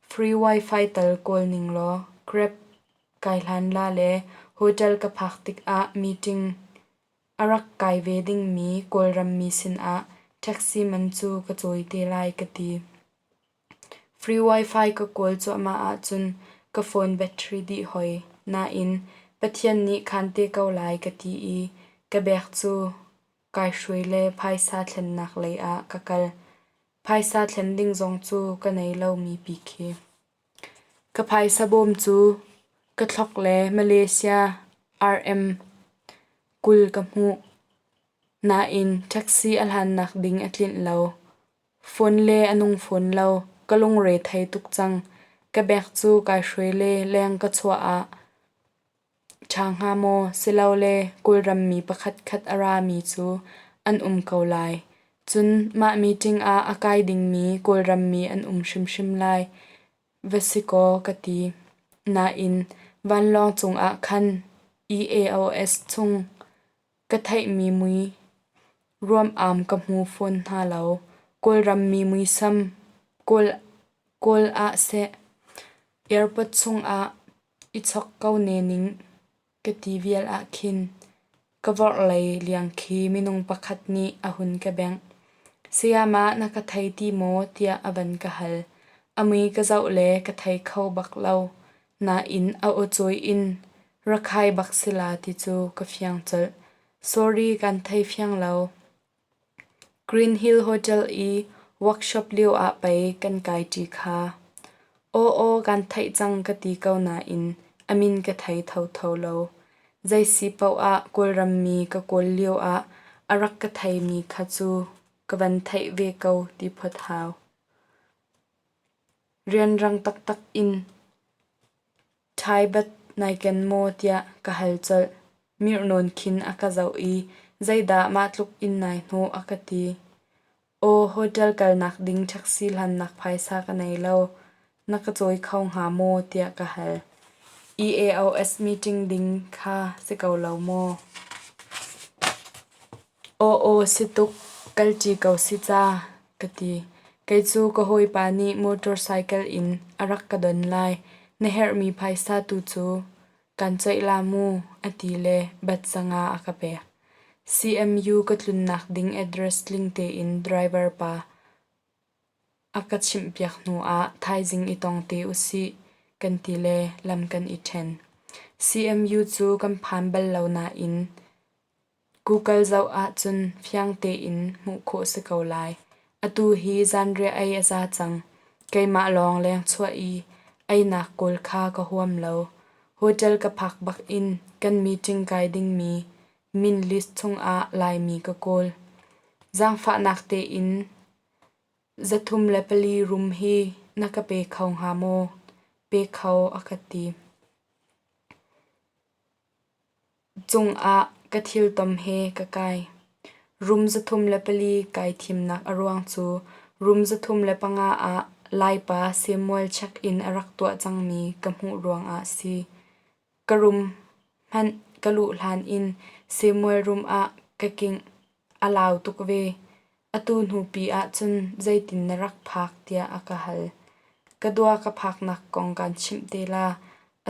Free wifi tal kawl ning law Grab kai hlan la le hotel ka phak tikah meeting a rak kai ve dingmi Kawlram mi sinah Taxi man cu ka cawi te lai ka ti. Free Wi-Fi ka kawl cuahmah ahcun ka phone battery dih hoi. Nain Pathian nih khan te ko lai ka ti i ka bag cu kai hruai le phaisa thlennak lei ah ka kal. Phaisa thlen ding zong cu ka nei lomi pi khi. Ka phaisa bawm cu ka thlok le Malaysia RM 20 ka hmuh. Nain taxi a hlannak ding a tlinh lo. Phone le a nung fawn lo. Ka lungre thei tuk cang. Ka bag cu kai hruai le leng ka chuah ah Ṭha hnga maw silole Kawlram mi pakhatkhat a rami cu an um ko lai. Cun mah meeting ah a kai dingmi Kawlram mi an um hrimhrim lai va si kaw ka ti. Nain vanlawng cungah khan EAOS chung ka theihmi mui ruam-aam ka hmu fawn hna lo. Kawlram mi muisam Kawl ah seh, airport chungah i chok ko ne ning ka ti vial ah khin ka vorhlei liang khi minung pakhat nih a hun ka bengh. Sayama na ka thei ti maw tiah a van ka hal. A mui ka zoh le ka thei kho bak lo. Nain a aw cawi in rakhai bak si la ti cu ka fiang colh. Sorry kan thei fiang lo. Green Hill Hotel i workshop lio ah pei kan kai ṭi kha. Aw aw kan theih cang ka ti ko nain a min ka thei thotho lo. Zei si paoh ah Kawlram mi ka kawl lio ah a rak ka theimi kha cu ka van theih ve ko ti phot hau. Rianrang taktak in Ṭhai bat nai ken maw tiah ka hal colh. Mirh nawn khin a ka zoh i zeidah mah tluk in nai hnawh a ka ti. Aw hotel kalnak ding taxi hlannak phaisa ka nei lo. Na ka cawi kho hnga maw tiah ka hal. EAOS meeting ding kha si ko lo maw? Aw aw si tuk, kal ṭi ko si ca, ka ti. Kei cu ka hawipa nih motorcycle in a rak ka don lai. Na herhmi phaisa tu cu kan coih la mu, a ti le bat zanga a ka pek. CMU ka tlunnak ding address tling tein driver pa A ka chimhpiak hnuah thaizing i tong te usih kan ti le lam kan i ṭhen. CMU cu kan phan bal lo nain Google zoh ahcun fiang tein hmuh khawh si ko lai. Atu hi zanriah ei a za cang. Keimah lawng lengchuah i einak kawl kha ka huam lo. Hotel ka phak bak in kan meeting kai dingmi min list chungah Laimi ka kawl. Zaangfahnak tein 304 rum hi na ka pe kho hnga maw? Pe kho a ka ti. Cungah ka thiltom he ka kai. Rum 304 kai thimnak a ruang cu rum 305 ah Laipa Samuel check-in a rak tuah cangmi ka hmuh ruangah si. Ka rum hmanh ka luh hlan in Samuel room ah ka kingh. A lau tuk ve. Atu hnupi ahcun zeitin na rak phak tiah a ka hal. Ka dua ka phaknak kong kaan chimh te la.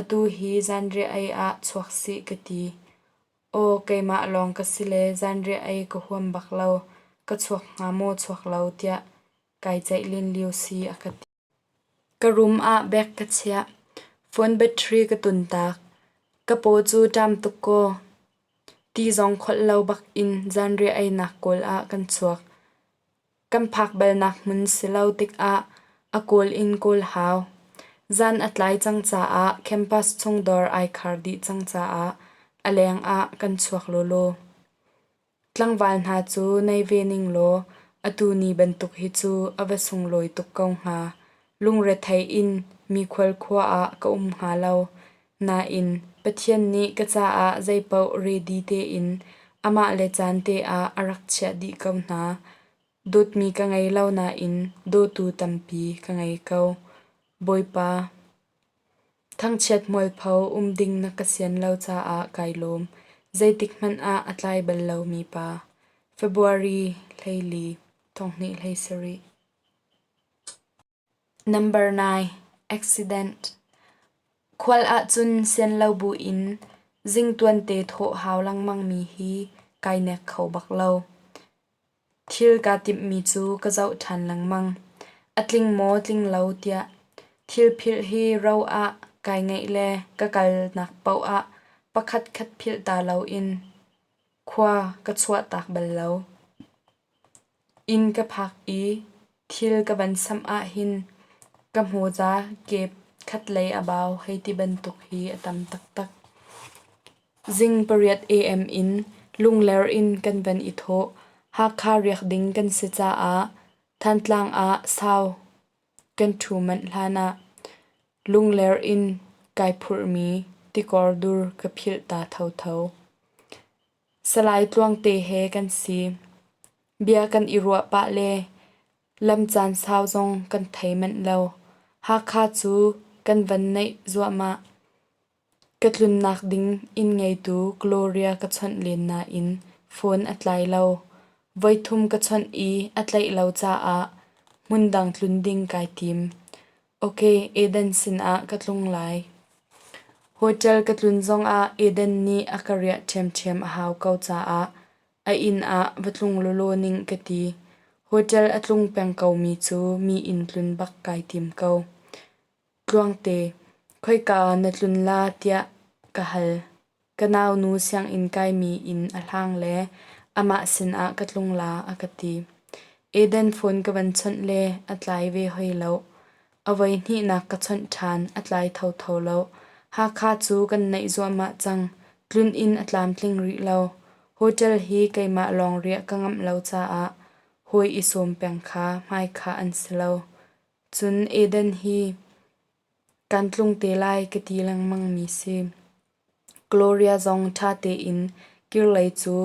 Atu hi zanriah ei ah chuak sih ka ti. Aw keimah lawng ka si le zanriah ei ka huam bak lo. Ka chuak hnga maw chuak lo tiah kai ceih len lio si a ka ti. Ka room ah bag ka chiah. Phone battery ka tun tak. Ka paw cu ṭam tuk kaw. Ti zong kholh lo bak in zanriah einak kawl ah kan chuak. Kan phak balnak hmun si lo tikah a kawl in kawl hau. Zan a tlai cang caah campus chung dawr ai khar dih cang caah a leng ah kan chuak lawlaw. Tlangval hna cu nei ve ning law atu ni bantuk hi cu a va sunglawi tuk ko hnga. Lungrethei in mi khualkhua ah ka um hnga lo. Nain Pathian nih ka caah zeipaoh ready tein amah le caan te ah a rak chiah dih ko hna. Dawtmi ka ngei lo nain dawtu tampi ka ngei ko. Bawipa, Thangchiat mualpho um ding na ka sian lo caah kai lawm. Zeitik hmanh ah a tlai bal lomi pa. February 14, 2017. Number 9. Accident. Khual ahcun sian lo buin zingtuan te thawh hau lengmang mi hi kai nek kho bak lo. Thil kaa timhmi cu ka zoh ṭhan lengmang. A tling maw tling lo tiah. Thil philh hi ro ah kai ngeih le ka kalnak paoh ah pakhatkhat philh ta loin khua ka chuahtak bal lo. Inn ka phak i thil ka van samh ahhin ka hmawza kep khatlei a bau hei ti bantuk hi a tam taktak. Zing 8 AM in Lungler in kan van i thawh. Hakha riak ding kan si caah Thantlang ah sau kan ṭhu manh hlanah Lungler in kai phurhmi tikor dur ka philh ta thotho. Salai Tluangte he kan si. Bia kan i ruah pah le lam caan sau zong kan thei manh lo. Hakha cu kan van naih zuahmah. Ka tlunnak ding inn ngeitu Gloria ka chawnh len nain phone a tlai lo. Voithum ka chawnh i a tlaih lo caah hmundang tlun ding kai tim. Ok, Eden sinah ka tlung lai. Hotel ka tlun zongah Eden nih a ka riah ṭhiamṭhiam a hau ko caah a inn ah va tlung lawlaw ning ka ti. Hotel a tlung peng komi cu mi inn tlun bak kai tim ko. Tluangte, khoika na tlun la tiah ka hal. Ka naunu sianginn kaimi inn a hlang le amah sinah ka tlung la a ka ti. Eden phone ka van chawnh le a tlai ve hoi lo. A voi hnihnak ka chawnh ṭhan, a tlai thotho lo. Hakha cu kan naih zuahmah cang. Tlun inn a tlamtling rih lo. Hotel hi keimah lawng riah ka ngamh lo caah hawi i sawm peng kha hmaikhah an si lo. Cun Eden hi kan tlung te lai ka ti lengmangmi si. Gloria zong ṭha tein kirlei cu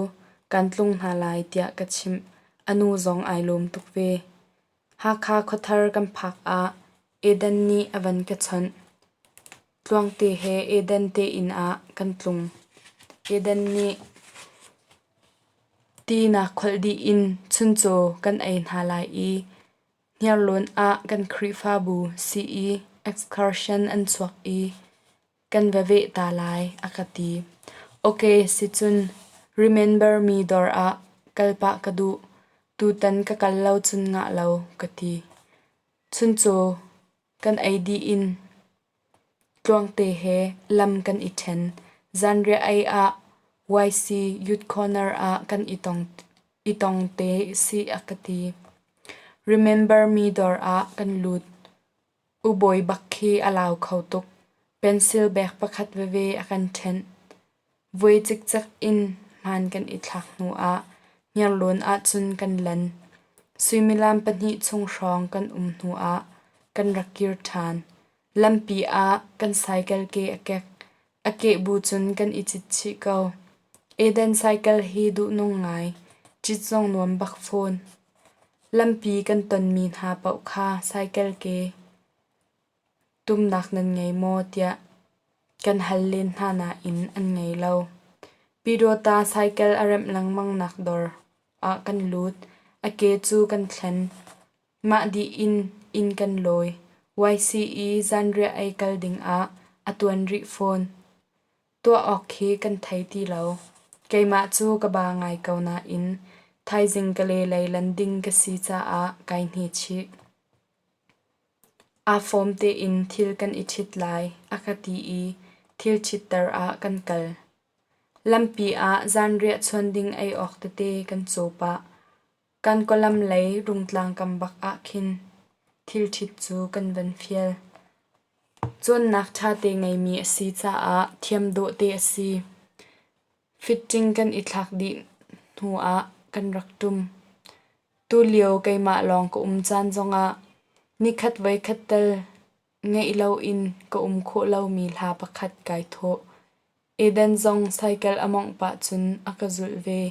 kan tlung hna lai tiah ka chimh. A nu zong ai lawm tuk ve. Hakha khuathar kan phak ah Eden nih a van ka chawnh. Tluangte he Eden te inn ah kan tlung. Eden nih ti naa kholh dih in chuncaw kan ei hna lai i Hniarlawn ah kan Khrihfabu CE excursion an chuak i kan va veh ta lai a ka ti. Ok sicun Remember Me dawr ah kal pah ka duh. Tutan ka kal lo cun ngah lo ka ti. Chuncaw kan ei dih in Tluangte he lam kan i ṭhen. Zanriah ei ah YC Youth Corner ah kan i tong te si a ka ti. Remember Me dawr ah kan lut. U Bawi bak khi a lau kho tuk. Pencil bag pakhat veve a kan ṭhenh. Voi cikcek in hmaan kan i thlak hnu ah Hniarlawn ahcun kan lan. Suimilam 2 chung hrawng kan um hnu ah kan rak kir ṭhan. Lampi ah kan cycle ke a kek. A keh bu cun kan i cit chih ko. Eden cycle hi duhnung ngai. Cit zong nuam bak fawn. Lampi kan tonmi hna paoh kha cycle ke tumnak nan ngei maw tiah kan hal len hna nain an ngei lo. Pyidawta cycle a remh lengmang nak dawr ah kan lut. A ke cu kan thlen. Mah dih in inn kan lawi. YCE zanriah ei kal ding ah a tuan rih fawn. Tuah awk khi kan thei ti lo. Keimah cu ka ba ngai ko nain thaizing ka le lei lan ding ka si caah kai hne chih. Aa fawm tein thil kan i ṭhit lai, a ka ti i thil ṭhitter ah kan kal. Lampi ah zanriah chuan ding ei awk tete kan caw pah. Kan kawlam lei Rungtlang kam bak ah khin thil ṭhit cu kan van fial. Cawnnak ṭhate ngeimi a si caah thiam dawh te a si. Fitting kan i thlak dih hnu ah kan rak ṭum. Tulio keimah lawng ka um caan zongah nikhat voikhat tal ngeih loin ka um khawh lomi hla pakhat kai thawh. Eden zong cycle a mawngh pah cun a ka zulh ve.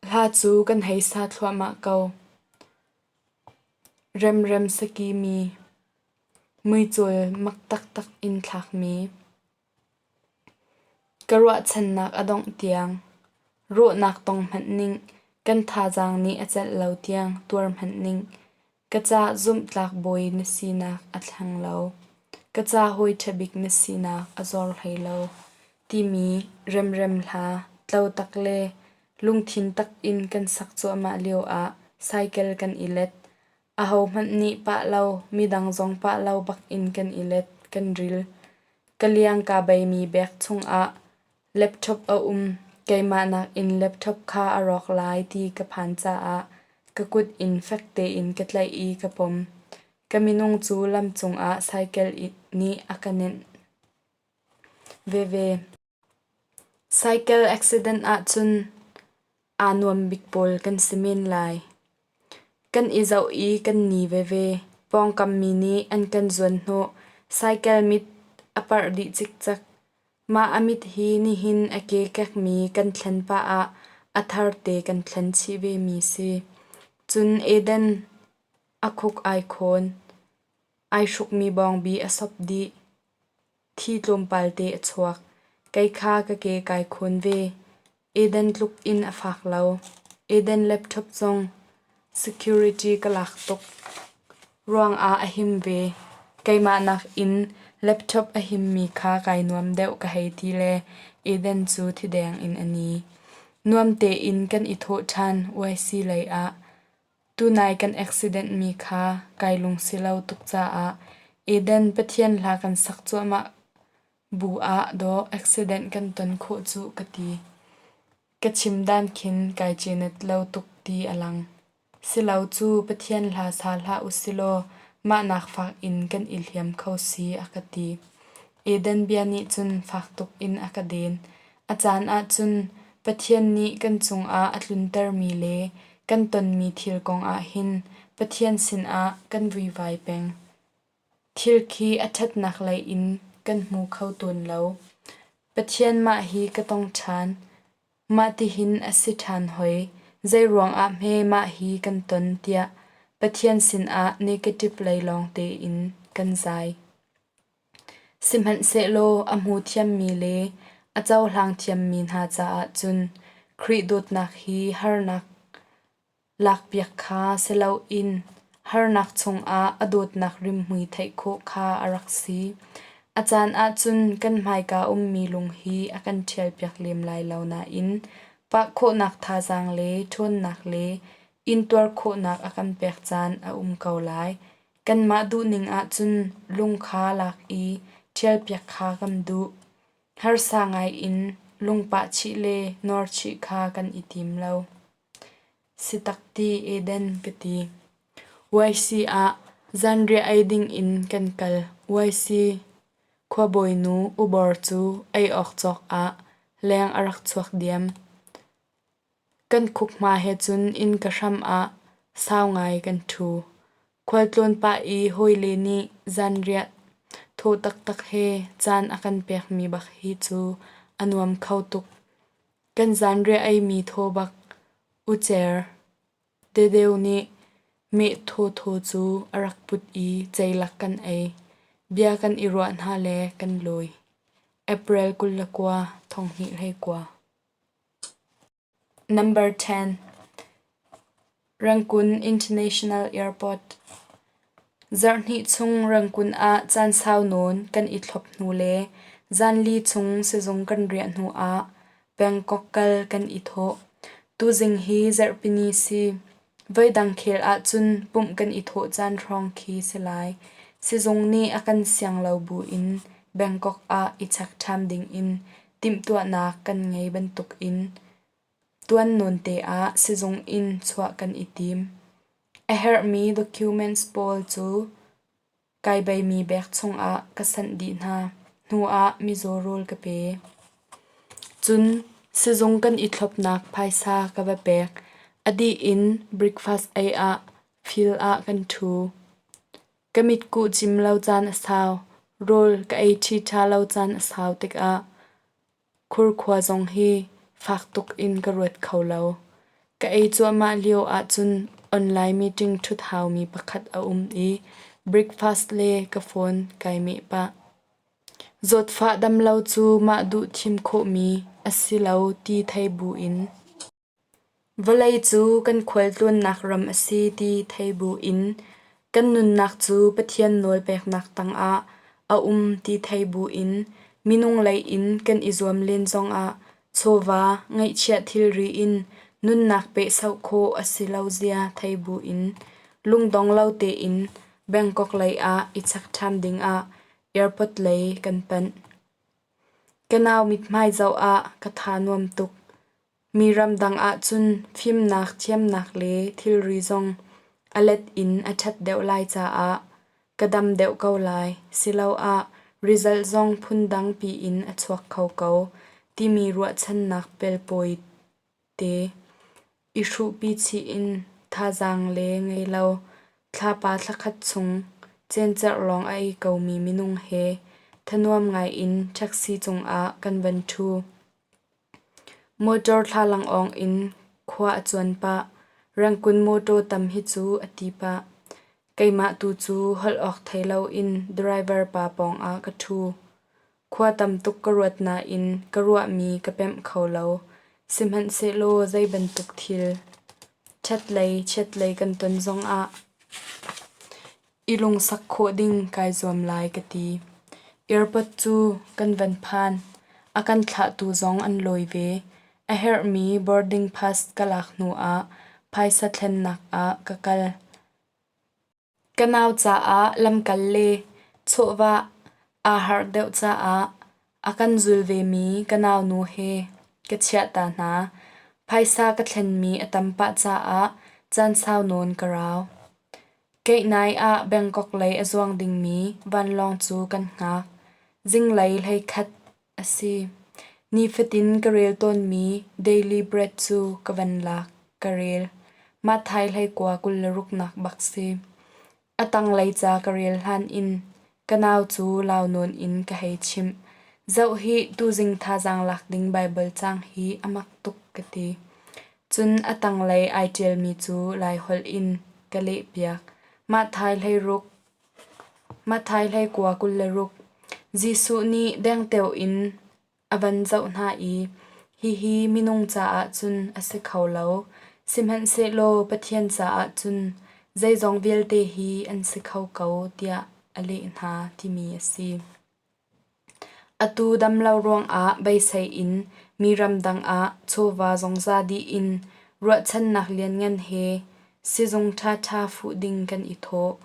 Hla cu kan hei sa thluahmah ko. Remrem saki mi, muicawl mak taktak in thlakmi. Ka ruahchannak a dongh tiang, rawhnak tong hmanh ning, kan thazaang nih a celh lo tiang tuar hmanh ning, ka ca zumhtlak bawi na sinak a thleng lo, ka ca hawi ṭha bik na sinak a zor hlei lo, timi remrem hla, tlo tak le. Lungthin tak in kan sak cuahmah lioah saikel kan i let. Ahohmanh nih pah lo, midang zong pah lo bakin kan i let, kan ril. Ka liang kaa beimi bag chungah laptop a um. Keimah nakin laptop kha a rawk lai ti ka phan caah ka kut in fek tein ka tlaih i ka pom. Ka minung cu lam cungah saikel nih a ka nenh veve. Saikel accident ahcun aa nuam bik pawl kan si men lai. Kan i zoh i kan ni veve. Pawngkam mi nih an kan zuanhnawh. Saikel mit a parh dih cikcek. Mah a mit hi nihin a ke kekmi kan thlen pah ah a tharte kan thlen chih vemi si. Cun Eden a khuk ai khawn. Ai hrukmi bawngbi a sop dih. Thi tlawmpal te a chuak. Kei kha ka ke kai khawn ve. Eden tluk in a fak lo. Eden laptop zong security ka lak tuk ruangah a him ve. Keimah nakin laptop a himmi kha kai nuam deuh ka hei ti le Eden cu thideng in a ni. Nuam tein kan i thawh ṭhan YC lei ah. Tunai kan accident mi kha kai lungsi lo tuk caah Eden Pathian hla kan sak cuahmah bu ah dawh accident kan ton khawh cuh ka ti. Ka chim dan khin kai cenet lo tuk ti a lang. Silo cu Pathian hla sa hlah usilaw mahnak fak in kan i hliam kho si a ka ti. Eden bia nih cun fak tuk in a ka den. A caan ahcun Pathian nih kan cungah a tluntermi le kan tonmi thil kong ah hin Pathian sinah kan vuivai peng. Thil khi a ṭhatnak lei in kan hmu kho tawn lo. Pathian mah hi ka tong ṭhan. Mah tihin a si ṭhan hoi. Zeiruang ah hme mah hi kan ton tiah Pathian sinah negative lei lawng tein kan zai. Sihmanhsehlaw a hmu thiammi le a cohlang thiammi hna caah cun Khrih dawtnak hi harnak lakpiak kha si loin harnak chungah a dawtnak rimhmui theih khawh kha a rak si. A caan ahcun kan hmaika ummi lung hi a kan ṭhialpiak lem lai lo nain pah khawhnak thazaang le ṭhawnnak le intuar khawhnak a kan pek caan a um ko lai. Kanmah duhning ahcun lung kha lak i ṭhialpiak kha kan duh. Harsa ngaiin lungpah chih le nawrchih kha kan i tim lo. Si tak ti Eden ka ti. YC ah zanriah ei dingin kan kal. YC khuabawinu Ubor cu ei awk cawk ah leng a rak chuak diam. Kan khukhma he cun innka hram ah sau ngai kan ṭhu. Khualtlawn pah i hawile nih zanriah thaw taktak he caan a kan pekmi bak hi cu a nuam kho tuk. Kan zanriah eimi thaw bak ucer dedeu nih meh thawthaw cu a rak put i ceilak kan ei. Bia kan i ruah hna le kan lawi. April 29, 2019. Number 10. Rangoon International Airport. Zarhhnih chung Rangoon ah caan sau nawn kan i thlop hnu le zanli chung sizung kan riah hnu ah Bangkok kal kan i thawh. Tuzing hi zarhpini si. Voidang khel ahcun pumh kan i thawh caan hrawng khi si lai. Sizung nih a kan siang lo buin Bangkok ah i chek ṭhan dingin timhtuahnak kan ngei bantukin tuan nawn te ah sizung in chuah kan i tim. A herhmi documents pawl cu kai beimi bag chungah ka sanh dih hna. Hnu ah mizaw rawl ka pe. Cun sizung kan i thlopnak phaisa ka va pek. A dih in breakfast ei ah field ah kan ṭhu. Ka mitkuh cim lo caan a sau. Rawl ka ei ṭhiṭha lo caan a sau tikah khurkhua zong hi fak tuk in ka ruat kho lo. Ka ei cuahmah lio ahcun online meeting ṭhut haumi pakhat a um i breakfast le ka phone kai meh pah. Zawtfah dam lo cu mah duh thim khawhmi a si lo ti thei buin Vawlei cu kan khualtlawnnak ram a si ti thei buin kan nunnak cu Pathian nawlpeknak tangah a um ti thei buin minung lei in kan i zuam len zongah. Chawva, ngeihchiah thilri in nunnak pehsauh khawh a si lo zia thei buin lungdong lo tein Bangkok lei ah i chek ṭhan dingah airport lei kan panh. Ka nau mithmai zoh ah ka tha nuam tuk. Mi ramdang ahcun fimnak thiamnak le thilri zong a let in a ṭhat deuh lai caah ka dam deuh ko lai, siloah result zong phundang piin a chuak kho ko timi ruahchannak pelpawi te i hruhpi chih in thazaang le ngei lo thlapa thlakhat chung cencerh lawng a ei komi minung he thanuam ngai in taxi cungah kan van ṭhu. Motor thlalangawng in khua a cuan pah. Rangkun mawṭaw tam hi cu a ti pah. Keimah tu cu holh awk thei loin driver pa pawngah ka ṭhu. Khua tam tuk ka ruat nain ka ruahmi ka pemh kho lo. Sihmanhsehlaw zei bantuk thil ṭhatlei chiatlei kan ton zongah i lungsak khawh ding kai zuam lai ka ti. Airport cu kan van phan. A kan thlahtu zong an lawi ve. A herhmi boarding pass ka lak hnu ah phaisa thlennak ah ka kal. Ka nau caah lamkal le chawhvah aa harh deuh caah a kan zul vemi ka naunu he ka chiahta hna. Phaisa ka thlenmi a tam pah caah caan sau nawn ka rau. Keihnai ah Bangkok lei a zuang dingmi vanlawng cu kan hngak. Zinglei 11 a si. Nifatin ka rel tawnmi Daily Bread cu ka van lak, ka rel. Matthai 19 26 nak bak si. A tanglei ca ka rel hlan in ka nau cu lau nawn in ka hei chimh. Zoh hih, tuzing thazaang lak ding Baibal caang hi a mak tuk ka ti. Cun a tanglei ai ṭialmi cu Laiholh in ka lehpiak. Matthai 16 Matthai 19 26 Jesuh nih dengteo in a van zoh hna i, Hihi minung caah cun a si kho lo, sihmanhsehlaw Pathian caah cun zeizong vialte hi an si kho ko, tiah a leh hna timi a si. Atu damlo ruangah beisei in mi ramdang ah chawva zongza dih in ruahchannak lianngan he sizung ṭhaṭha fuh ding kan i thawh.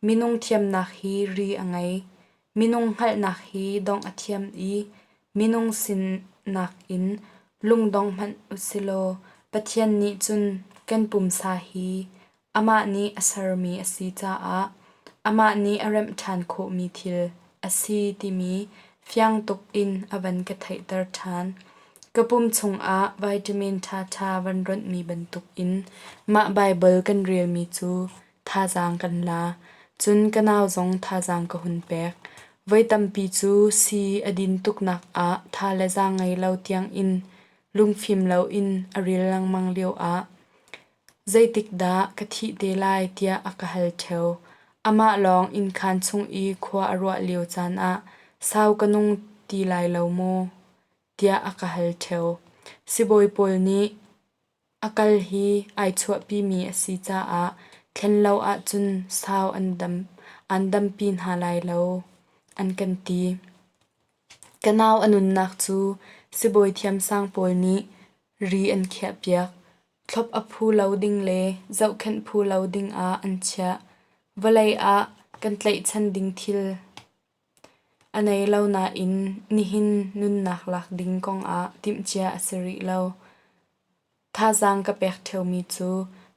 Minung thiamnak hi ri a ngei. Minung hngalhnak hi dongh a thiam i minung sinak in lungdong hmanh usilaw Pathian nih cun kan pumsa hi amah nih a sermi a si caah amah nih a remh ṭhan khawhmi thil a si timi fiang tuk in a van ka theihter ṭhan. Ka pum chungah vitamin ṭhaṭha van ronhmi bantukin mah Baibal kan relmi cu thazaang kan la. Cun ka nau zong thazaang ka hun pek. Voi tampi cu sii a din tuknak ah tha le zaang ngei lo tiangin lungfim loin a ril lengmang lioah zeitik dah ka thih te lai tiah a ka hal ṭheo. Amah lawng innkhaan chung i khua a ruah lio caan ah sau ka nung ti lai lo maw tiah a ka hal ṭheo. Sibawi pawl nih A kal hi ai chuahpimi a si caah thlen lo ahcun sau an dampi hna lai lo, an kan ti. Ka nau a nunnak cu sibawi thiamsang pawl nih ri an khiahpiak. Thlop a phu lo ding le zohkhenh phu lo ding ah an chiah. Vawlei ah kan tlaihchan ding thil A nei lo nain nihin nunnak lak ding kongah timhcia a si rih lo. Thazaang ka pek ṭheomi cu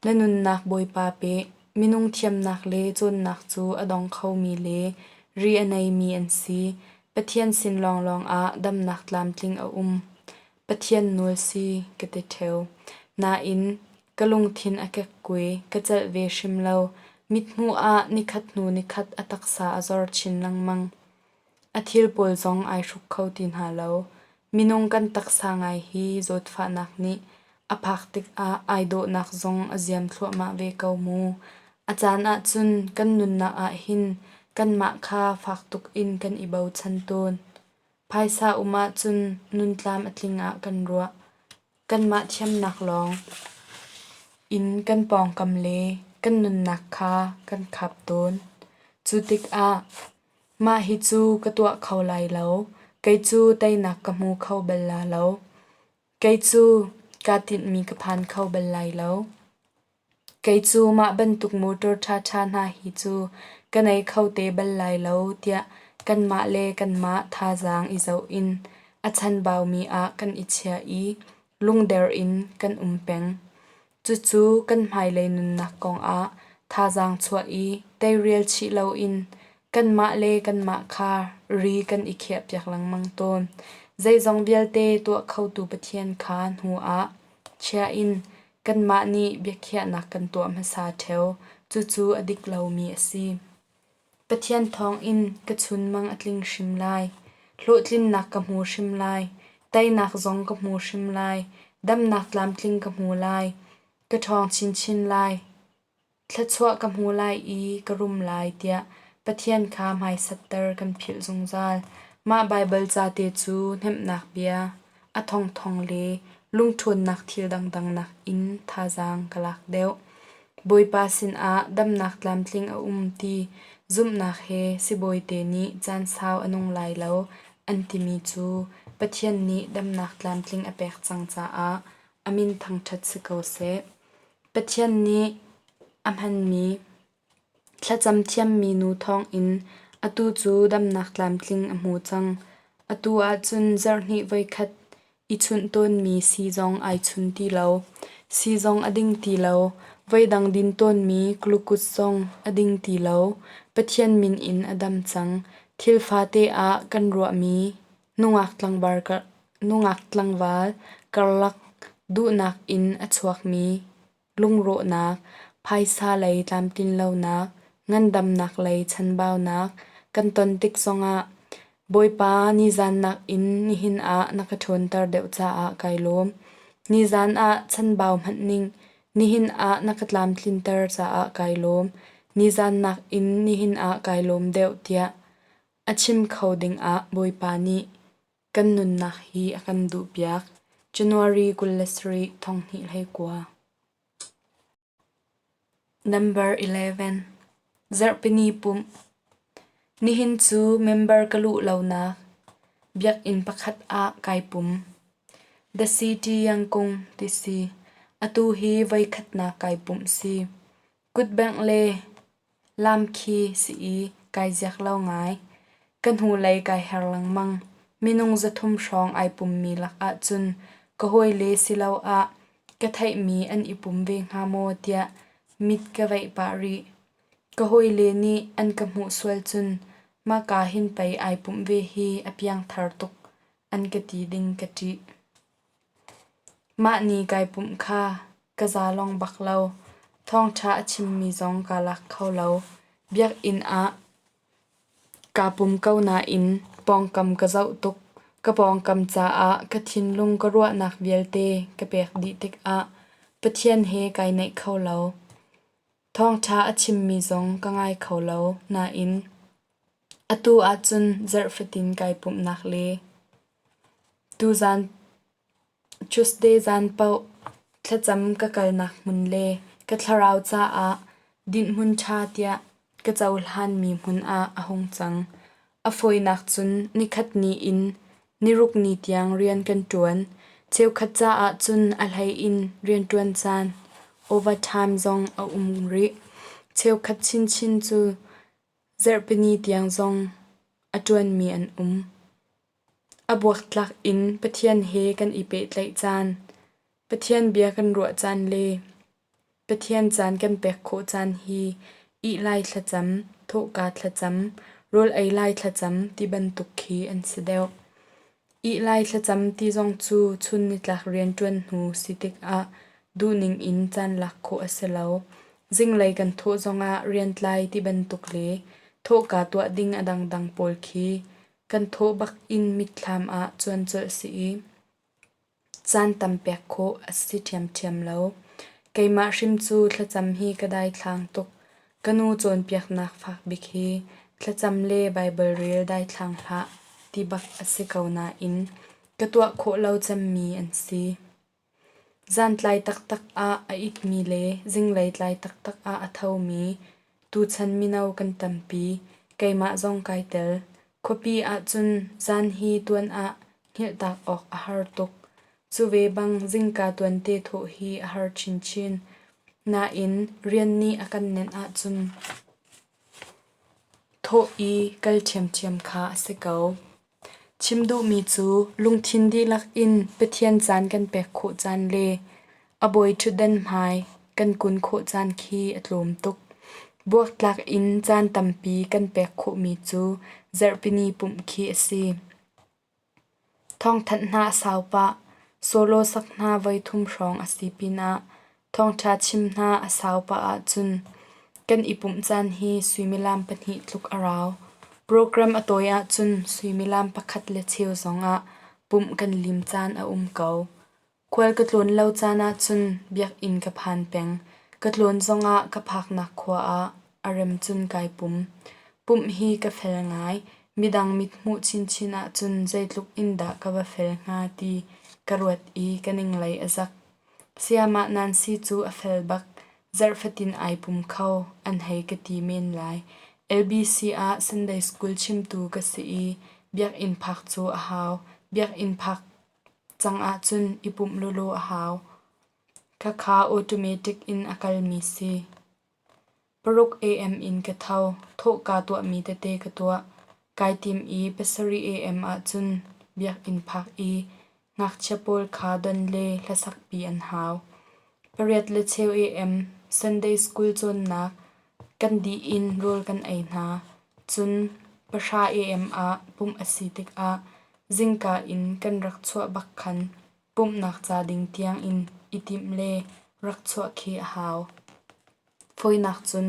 na nunnak Bawipa pe, minung thiamnak le cawnnak cu a dong khomi le ri a neimi an si. Pathian sin lawnglawng ah damnak tlamtling a um. Pathian nawl si ka ti ṭheo. Nain ka lungthin a kekkui, ka celh ve hrim lo. Mithmuh ah nikhat hnu nikhat a taksa a zor chin lengmang. A thil pawl zong ai hruk kho ti hna lo. Minung kan taksa ngai hi zawtfahnak nih a phak tikah ai dawhnak zong a ziam thluahmah ve ko mu. A caan ahcun kan nunnak ah hin kanmah kha fak tuk in kan i bochan tawn. Phaisa um ahcun nuntlam a tling ah kan ruah. Kanmah thiamnak lawng in kan pawngkam le kan nunnak kha kan khap tawn. Cu tikah mah hi cu ka tuah kho lai lo, kei cu teinak ka hmu kho bal la lo. Kei cu kaa tinhmi ka phan kho bal lai lo. Kei cu mah bantuk motor ṭhaṭha hna hi cu ka nei kho te bal lai lo tiah kanmah le kanmah thazaang i zoh in a chanbaumi ah kan i chia i lungder in kan um peng. Cucu kan hmailei nunnak kongah thazaang chuah i teirial chih loin kanmah le kanmah kha ri kan i khiahpiak lengmang tawn. Zeizong vialte tuah khotu Pathian kha hnu ah chia in kanmah nih biakhiahnak kan tuah hmasa ṭheo. Cucu a dik lomi a si. Pathian thawngin ka chunmang a tling hrim lai. Hlawhtlinnak ka hmu hrim lai. Teinak zong ka hmu hrim lai. Damnak tlamtling ka hmu lai. Ka ṭhawng chinchin lai. Thluachuah ka hmu lai i ka rum lai tiah Pathian kha hmaisatter kan philh zungzal. Mah Baibal ca te cu hnemhnak bia, a thongthong le lungṭhawnnak thil dangdang nakin thazaang ka lak deuh. Bawipa sinah damnak tlamtling a um ti zumhnak he sibawite nih caan sau a nung lai lo an timi cu Pathian nih damnak tlamtling a pek cang caah a min thangṭhat si ko seh. Pathian nih a hmanmi Thlacam thiammi nu thawngin atu cu damnak tlamtling a hmu cang. Atu ahcun zarhhnih voikhat i chunh tawnmi sii zong ai chun ti lo. Sii zong a ding ti lo. Voidang din tawnmi glucose zong a ding ti lo. Pathian min in a dam cang. Thil fate ah kan ruahmi nungak tlangval karlak duhnak in a chuakmi lungrawhnak, phaisa lei tlamtlinlonak, ngandamnak lei chanbaunak kan ton tik zongah Bawipa nizan nakin nihin ah na ka ṭhawnter deuh caah kai lawm. Nizan ah chanbau hmanh ning nihin ah na ka tlamtlinter caah kai lawm. Nizan nakin nihin ah kai lawm deuh tiah a chim kho dingah Bawipa nih kan nunnak hi a kan duhpiak. January 27, 2019. Number 11. Zarhpini pumh. Nihin cu member ka luh lonak biakinn pakhat ah kai pum. The City Yangkung ti si. Atu hi voikhatnak kai pumh si. Kutbengh le Lam khi si i kai ziak lo ngai. Ka hnulei kai her lengmang. Minung 300 hrawng ai pummi lakah cun ka hawile siloah ka theihmi an i pum ve hnga maw tiah mit ka veih pah rih. Ka hawile nih an ka hmuh sual cun mahka hin pei ai pumh ve hi a piangthar tuk an ka ti ding ka ṭih. Mah ni kai pumh kha ka zalong bak lo. Thawngṭha a chimmi zong kaa lak kho lo. Biakinn ah kaa pum ko nain pawngkam ka zoh tuk. Ka pawngkam caah ka thinlung ka ruahnak vialte ka pek dih tikah Pathian he kai naih kho lo. Thawngṭha a chimmi zong ka ngai kho lo nain atu ahcun zarh fatin kai pumhnak le Tuzaan Tuesday zaan paoh thlacam ka kalnak hmun le ka thlarau caah dinhhmun ṭha tiah ka cohlanmi hmun ah a hung cang. A fawinak cun nikhat ni in niruk ni tiang rian kan ṭuan. Cheukhat caah cun a hlei in rianṭuan caan overtime zong a um rih. Cheukhat chinchin cu zarhpini tiang zong a ṭuanmi an um. A buaktlak in Pathian he kan i pehtlaih caan, Pathian bia kan ruah caan le Pathian caan kan pek khawh caan hi ih lai thlacam, thawhka thlacam, rawl ei lai thlacam ti bantuk khi an si deuh. Ih lai thlacam ti zong cu chun nitlak rianṭuan hnu si tikah duhning in caan lak khawh a si lo. Zinglei kan thawh zongah riantlai ti bantuk le thawhka tuah ding a dangdang pawl khi Kan thawh bak in mitthlam ah cuan colh si i caan tam pek khawh a si ṭhiamṭhiam lo. Keimah hrim cu thlacam hi ka daithlang tuk. Ka nu cawnpiaknak fak bik hi thlacam le Baibal rel daithlang hlah ti bak a si ko nain ka tuah khawh lo cemmi an si. Zantlai taktak ah a itmi le zinglei tlai taktak ah a thomi tuchan mino kan tampi. Keimah zong kai tel. Khuapi ahcun zan hi tuan ah hngilhtak awk a har tuk. Cu ve bang zingka tuante thawh hi a har chinchin. Nain rian nih a kan nenh ahcun thawh i kal ṭhiamṭhiam kha a si ko. Chim duhmi cu lungthin dihlak in Pathian caan kan pek khawh caan le a bawi ṭhutdan hmai kan kun khawh caan khi a tlawm tuk. Buaktlak in caan tampi kan pek khawhmi cu zarhpini pumh khi a si. Thawngthanh hna a sau pah, solo sak hna voithum hrawng a si pinah thawngṭha chim hna a sau pah ahcun kan i pumh caan hi suimilam pahnih tluk a rau. Program a tawi ahcun suimilam pakhat le cheu zongah pumh kan lim caan a um ko. Khual ka tlawn lo caan ahcun biakinn ka phan peng. Ka tlawn zongah ka phaknak khua ah a rem cun kai pum. Pumh hi ka fel ngai. Midang mithmuh chinchin ahcun zeitluk in dah ka va fel hnga ti ka ruat i ka ninglei a zak. Sayamah Nancy cu a fel bak. Zarh fatin ai pum kho, an hei ka ti men lai. LBC ah Sunday School chimtu ka si i biakinn phak cu a hau. Biakinn phak cang ahcun i pumh lawlaw a hau. Khakha automatic in a kalmi si. 6 AM in ka tho. Thawhka tuahmi tete ka tuah. Kai tim i 7 AM ahcun biakinn phak i ngakchia pawl kha don le hlasakpi an hau. 8:15 AM Sunday School cawnnak kan dih in rawl kan ei hna. Cun 10 AM ah pumh a si tikah zingka in kan rak chuah bak khan pumhnak ca ding tiangin i timh le rak chuah khi a hau. Fawinak cun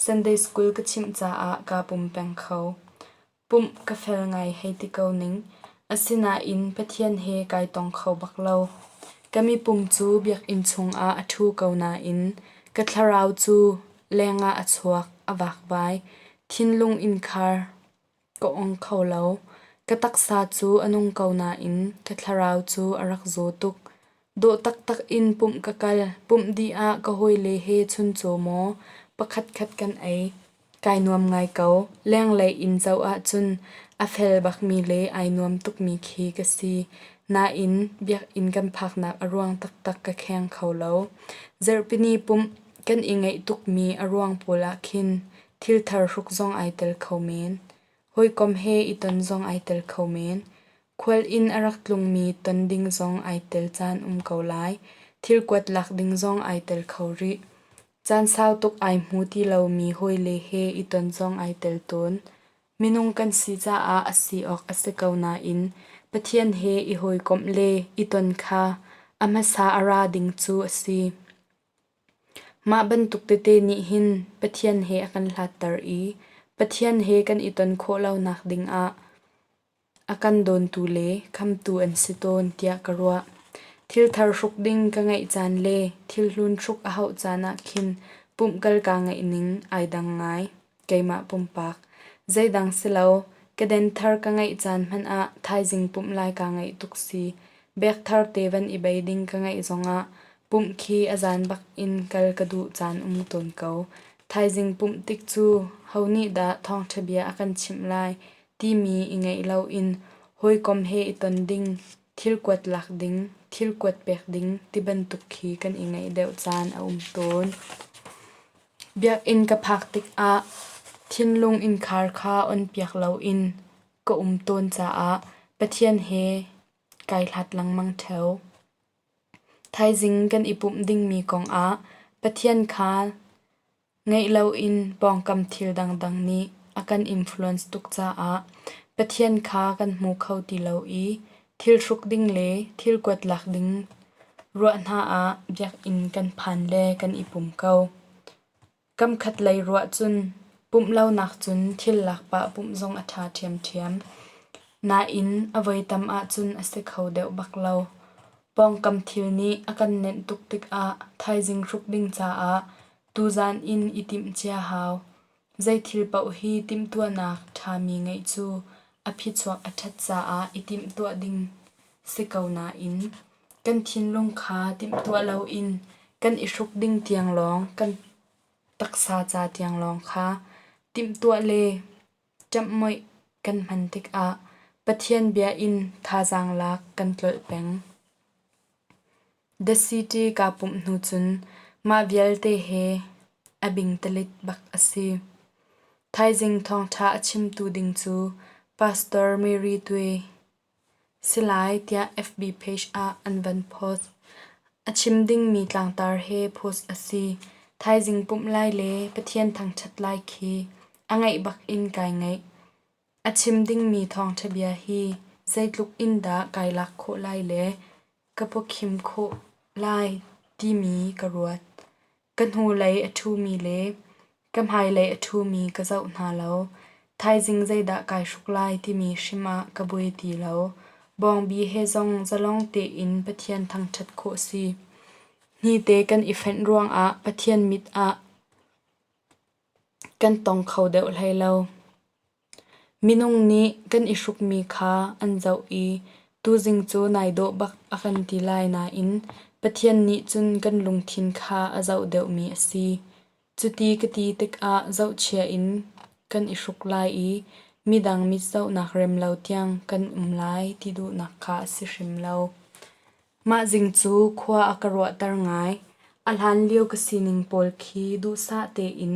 Sunday School ka chimh caah kaa pum peng kho. Pumh ka fel ngai hei ti ko ning. Asinain Pathian he kai tong kho bak lo. Ka mipum cu biakinn chungah a ṭhu ko nain ka thlarau cu lengah a chuak, a vakvai. Thinlung innkhar ka ong kho lo. Ka taksa cu a nung ko nain ka thlarau cu a rak zaw tuk. Dawh taktak in pumh ka kal. Pumh dih ah ka hawile he chuncaw maw pakhatkhat kan ei. Kai nuam ngai ko. Lenglei in zoh ahcun a fel bakmi le ai nuam tukmi khi ka si. Nain biakinn kan phaknak a ruang taktak ka kheng kho lo. Zarhpini pumh kan i ngaih tukmi a ruang pawl ah khin thil thar hruk zong ai tel kho men. Hawikom he i ton zong ai tel kho men. Khual inn a rak tlungmi ton ding zong ai tel caan um ko lai. Thil kuat lak ding zong ai tel kho rih. Caan sau tuk ai hmu ti lomi hawile he i ton zong ai tel tawn. Minung kan si caah a si awk a si ko nain Pathian he i hawikomh le i ton kha a hmasa a ra ding cu a si. Mah bantuk tete nih hin Pathian he a kan hlatter i Pathian he kan i ton khawh lonak dingah A kan dawntu le khamtu an si tawn tiah ka ruah. Thil thar hruk ding ka ngeih caan le thil hlun hruk a hauh caan ah khin pumh kal kaa ngeih ning ai dang ngai. Keimah pumpak. Zeidang si lo, keden thar ka ngeih caan hmanh ah thaizing pumh lai kaa ngaih tuk si. Bek thar te van i bei ding ka ngeih zongah pumh khi a zan bak in kal ka duh caan um tawn ko. Thaizing pumh tik cu ho nih dah thawngṭha bia a kan chimh lai timi i ngeih loin hawikom he i ton ding, thil kuat lak ding, thil kuat pek ding tibantuk khi kan i ngeih deuh caan a um tawn. Biakinn ka phak tikah thinlung innkhar kha onpiak loin ka um tawn caah Pathian he kai hlat lengmang ṭheo. Thaizing kan i pumh dingmi kongah Pathian kha Ngeih loin pawngkam thil dangdang nih a kan influence tuk caah Pathian kha kan hmu kho ti lo i thil hruk ding le thil kuat lak ding ruah hna ah biakinn kan phan le kan i pum ko. Kamkhat lei ruah cun pumh lonak cun thil lak pah pumh zong a ṭha ṭhiamṭhiam. Nain a voi tam ahcun a si kho deuh bak lo. Pawngkam thil nih a kan nenh tuk tikah thaizing hruk ding caah tuzaan in i timhcia hau. Zei thil paoh hi timhtuahnak ṭhami ngeih cu a phichuak a ṭhat caah i timhtuah ding si ko nain kan thinlung kha timhtuah loin kan i hruk ding tiang lawng kan taksa ca tiang lawng kha timhtuah le Ṭamhmoih kan hman tikah Pathian bia in thazaang lak kan tlolh peng. The City kaa pumh hnu cun mah vialte he a bingtalit bak a si. Thaizing thawngṭha a chimtu ding cu Pastor Mary Tue si lai tiah FB page ah an van post. A chim dingmi tlangtar he post a si. Thaizing pumh lai le Pathian thangṭhat lai khi a ngaih bak in kai ngaih. A chim dingmi thawngṭha bia hi zeitluk in dah kai lak khawh lai le ka pawkhim khawh lai timi ka ruat. Ka hnulei a ṭhumi le ka hmailei a ṭhumi ka zoh hna lo. Thaizing zeidah kai hruk lai timi hrim ah ka buai ti lo. Bawngbi he zong zalong tein Pathian thangṭhat khawh si. Hnite kan i fenh ruangah Pathian mit ah kan tong kho deuh hlei lo. Minung nih kan i hrukmi kha an zoh i tuzing cu nai dawh bak a kan ti lai nain Pathian nih cun kan lungthin kha a zoh deuhmi a si. Cuti ka ti tikah zohchia in kan i hruk lai i midang mit zohnak rem lo tiang kan um lai ti duhnak kha a si hrim lo. Mah zing cu khua a ka ruahter ngai. A hlan lio ka sining pawl khi duhsah tein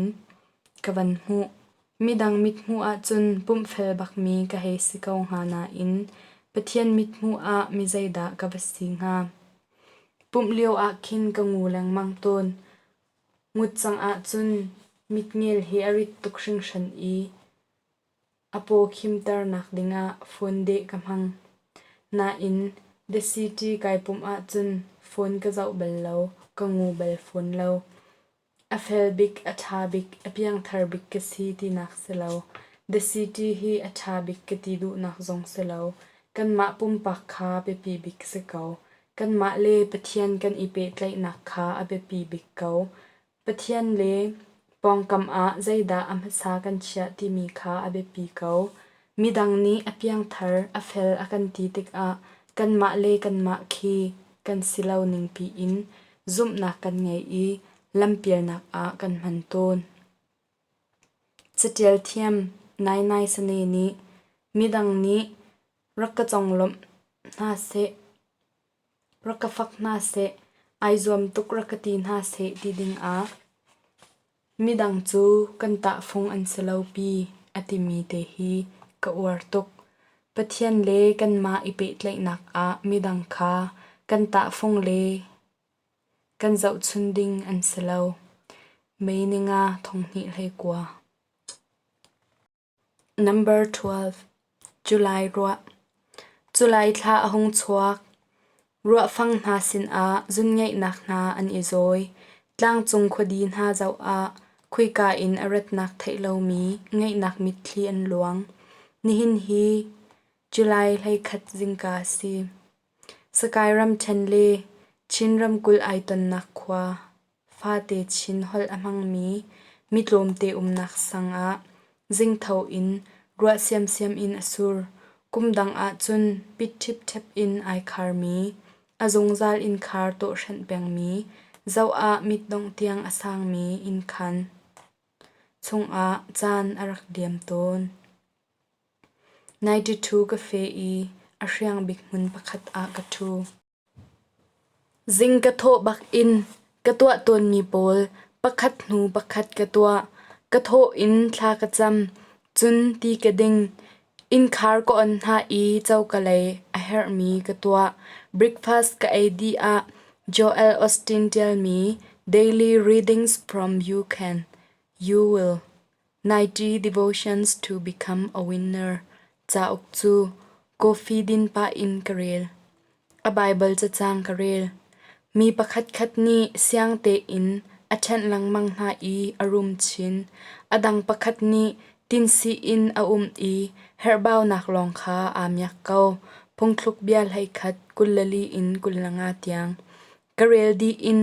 ka van hmuh. Midang mithmuh ahcun pumhfel bakmi ka hei si ko hnga nain Pathian mithmuh ah mi zeidah ka va si hnga? Pumh lio ah khin ka ngu lengmang tawn. Ngut cang ahcun mitngel hi a rit tuk hringhran i a paw khimternak dingah phone deh ka hmang. Nain The City kai pumh ahcun phone ka zoh bal lo, ka ngu bal fawn lo. A fel bik, a ṭha bik, a piangthar bik ka si tinak si lo. The City hi a ṭha bik ka ti duhnak zong si lo. Kanmah pumpak kha biapi bik si ko. Kanmah le Pathian kan i pehtlaihnak kha a biapi bik ko. Pathian le pawngkam ah zeidah a hmasa kan chiah timi kha a biapi ko. Midang nih a piangthar, a fel a kan ti tikah kanmah le kanmah khi kan si lo ningpi in zumhnak kan ngei i lampialnak ah kan hman tawn. Caṭial thiam Nainai Sane nih midang nih rak ka conglawmh hna seh, rak ka fak hna seh, ai zuam tuk rak ka ti hna seh ti dingah midang cu kan tahfung an si lo pi a timi te hi ka uar tuk. Pathian le kanmah i pehtlaihnak ah midang kha kan tahfung le kan zohchun ding an si lo. May ninga 2019. Number 12. July ruah. July thla a hung chuak. Ruahfang hna sinah zunngaihnak hna an i zawi. Tlangcung khuadi hna zoh ah khuika in a ratnak theih lomi ngaihnak mitthli an luang. Nihin hi July 11 zingka a si. Sakai ramṭhen le Chin ramkulh ai tonnak khua fate Chin holh a hmangmi mi tlawmte umnak sang ah zingtho in ruah siamsiam in a sur. Kum dang ahcun pit ṭhipṭhep in ai kharmi, a zungzal innkhar tawhhrenh pengmi, zoh ah mit dongh tiang a sangmi innkhan chungah caan a rak liam tawn. 92 ka fe i a hriang bik hmun pakhat ah ka ṭhu. Zing ka thawh bak in ka tuah tawnmi pawl pakhat hnu pakhat ka tuah. Ka thawh in thla ka cam, cun ti ka ding. Innkhar ka on hna i coka lei a herhmi ka tuah. Breakfast ka ei dih ah Joel Osteen ṭialmi Daily Readings from You Can, You Will. 90 Devotions to Become a Winner cauk cu coffee din pah in ka rel. A Baibal cacang ka rel. Mi pakhatkhat nih siang tein a ṭhenh lengmang hna i a rum chin. A dang pakhat nih tinsi in a um i herhbaunak lawng kha aa miak ko. Phungthluk bia 11 24 in 25 tiang. Ka rel dih in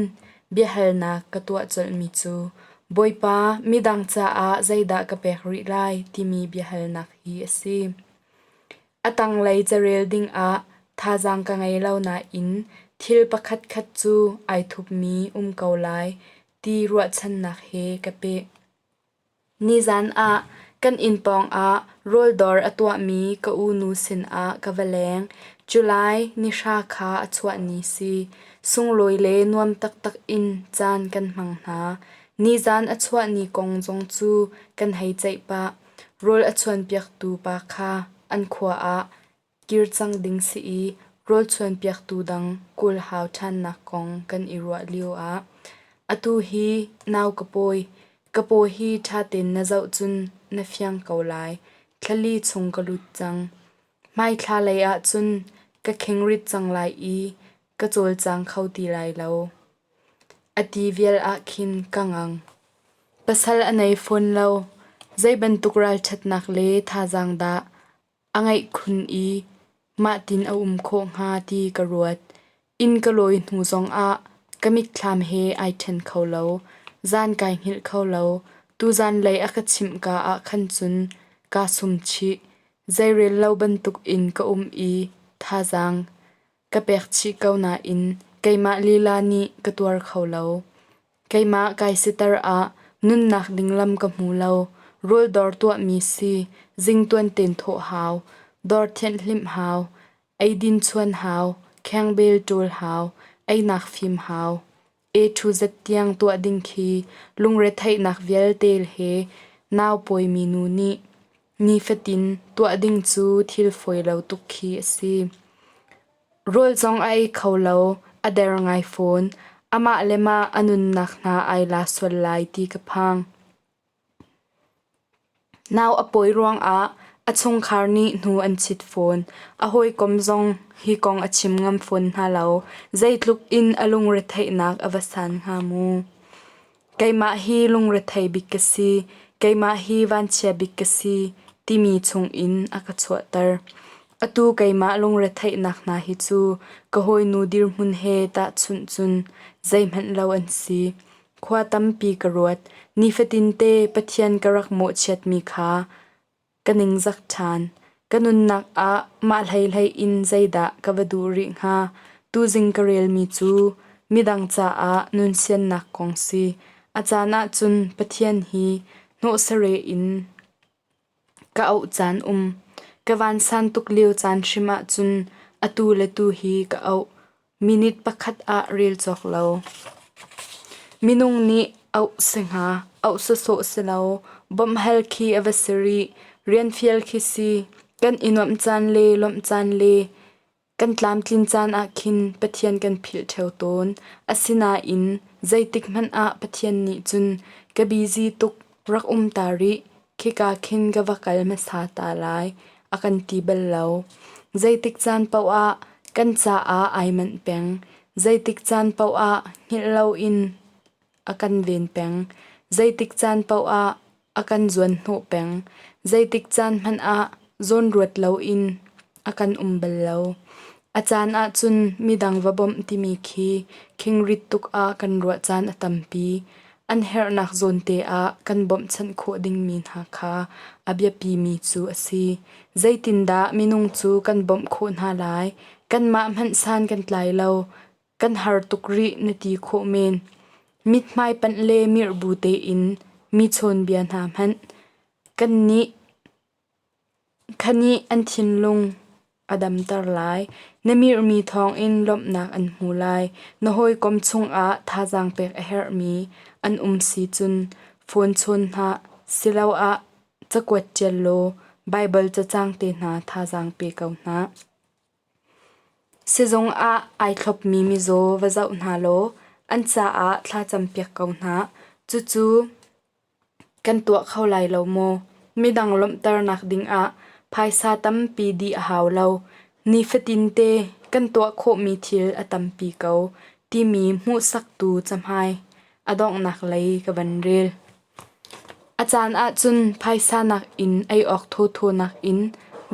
biahalnak ka tuah colhmi cu Bawipa, midang caah zeidah ka pek rih lai timi biahalnak hi a si. A tanglei carel dingah thazaang ka ngei lo nain thil pakhatkhat cu ai thupmi um ko lai ti ruahchannak he ka peh. Nizan ah kan inn pawngah rawldawr a tuahmi ka unu sinah ka va leng. July nihra kha a chuah ni si. Sunglawi le nuam taktak in caan kan hmang hna. Nizan a chuah ni kong zong cu kan hei ceih pah. Rawl a chuanpiaktu pa kha an khua ah kir cang ding si i rawl chuanpiaktu dang kawl hau ṭhannak kong kan i ruah lioah atu hi nau ka pawi. Ka paw hi ṭha tein na zoh cun na fiang ko lai. Thlali chung ka lut cang. Hmaithla lei ah cun ka khingrit cang lai i ka cawlcang kho ti lai lo. A ti vial ah khin ka ngang. Pasal a nei fawn lo. Zei bantuk ralṭhatnak le thazaang dah a ngeih khun i mahtin a um khawh hnga ti ka ruat. Inn ka lawi hnu zongah ka mitthlam he ai ṭhen kho lo. Zan kai hngilh kho lo. Tuzan lei a ka chimh ka ah khan cun kaa sum chih. Zeirel lo bantuk in ka um i thazaang ka pek chih ko nain keimah lila nih ka tuar kho lo. Keimah kai siter ah nunnak ding lam ka hmu lo. Rawl dawr tuahmi si, zingtuan ten thawh hau, dawr thianh hlimh hau, eidin chuan hau, khengbel ṭawl hau, einak fim hau. A to Z tiang tuah ding khi lungretheihnak vialte he nau pawimi nu nih nifatin tuah ding cu thil fawi lo tuk khi a si. Rawl zong a ei kho lo, a der ngai fawn. Amah le mah a nunnak hna ai la sual lai ti ka phang. Nau a pawi ruangah a chungkhar nih hnu an chit fawn. A hawikom zong hi kong a chim ngam fawn hna lo. Zeitluk in a lungretheihnak a va san hnga mu. Keimah hi lungrethei bik ka si, keimah hi vanchia bik ka si timi chungin a ka chuahter. Atu keimah lungretheihnak hna hi cu ka hawinu dirhmun he tahchunh cun zeihmanh lo an si. Khua tampi ka ruat. Nifatinte Pathian ka rak mawhchiatmi kha ka ningzak ṭhan. Ka nunnak ah mah hleihlei in zeidah ka va duh rih hnga? Tuzing ka relmi cu midang caah nunsiannak kong si. A caan ahcun Pathian hi hnawhsare in ka auh caan um. Ka vansan tuk lio caan hrim ahcun atu le tu hi ka auh. Minute pakhat ah rel cawk lo. Minung nih auh si hnga, auh sawsawh si lo. Bawmh hal khi a va si rih. Rian fial khi si. Kan i nuamh caan le lawmh caan le kan tlamtlin caan ah khin Pathian kan philh ṭheo tawn. Asinain zeitik hmanh ah Pathian nih cun ka busy tuk rak um ta rih, khika khin ka va kal hmasa ta lai a kan ti bal lo. Zeitik caan paoh ah kan caah ai manh peng. Zeitik caan paoh ah hngilh loin a kan ven peng. Zeitik caan paoh ah a kan zuanhnawh peng. Zeitik caan hmanh ah zawnruat loin a kan um bal lo. A caan ahcun midang va bawmh timi khi khingrit tuk ah kan ruah caan a tampi. An herhnak zawnte ah kan bawmhchanh khawh dingmi hna kha a biapimi cu a si. Zeitindah minung cu kan bawmh khawh hna lai? Kanmah hmanh san kan tlai lo. Kan har tuk rih na ti khawh men. Mithmai panh le mirh bu tein mi chawnbia hna hmanh. Kannih Khanih an thinlung a damter lai. Na mirhmi thawngin lawmhnak an hmu lai. Na hawikom chungah thazaang pek a herhmi an um si cun phone chawn hna siloah cakuat ṭial law Baibal cacang te hna thazaang pe ko hna. Sizung ah ai thlopmi mizaw va zoh hna law an caah thlacam piak ko hna. Cucu Kan tuah kho lai lo maw? Midang lawmhternak dingah phaisa tampi dih a hau lo. Nifatinte kan tuah khawhmi thil a tampi ko timi hmuhsaktu cahmai a donghnak lei ka van rel. A caan ahcun phaisa nakin ei awk thawthaw nakin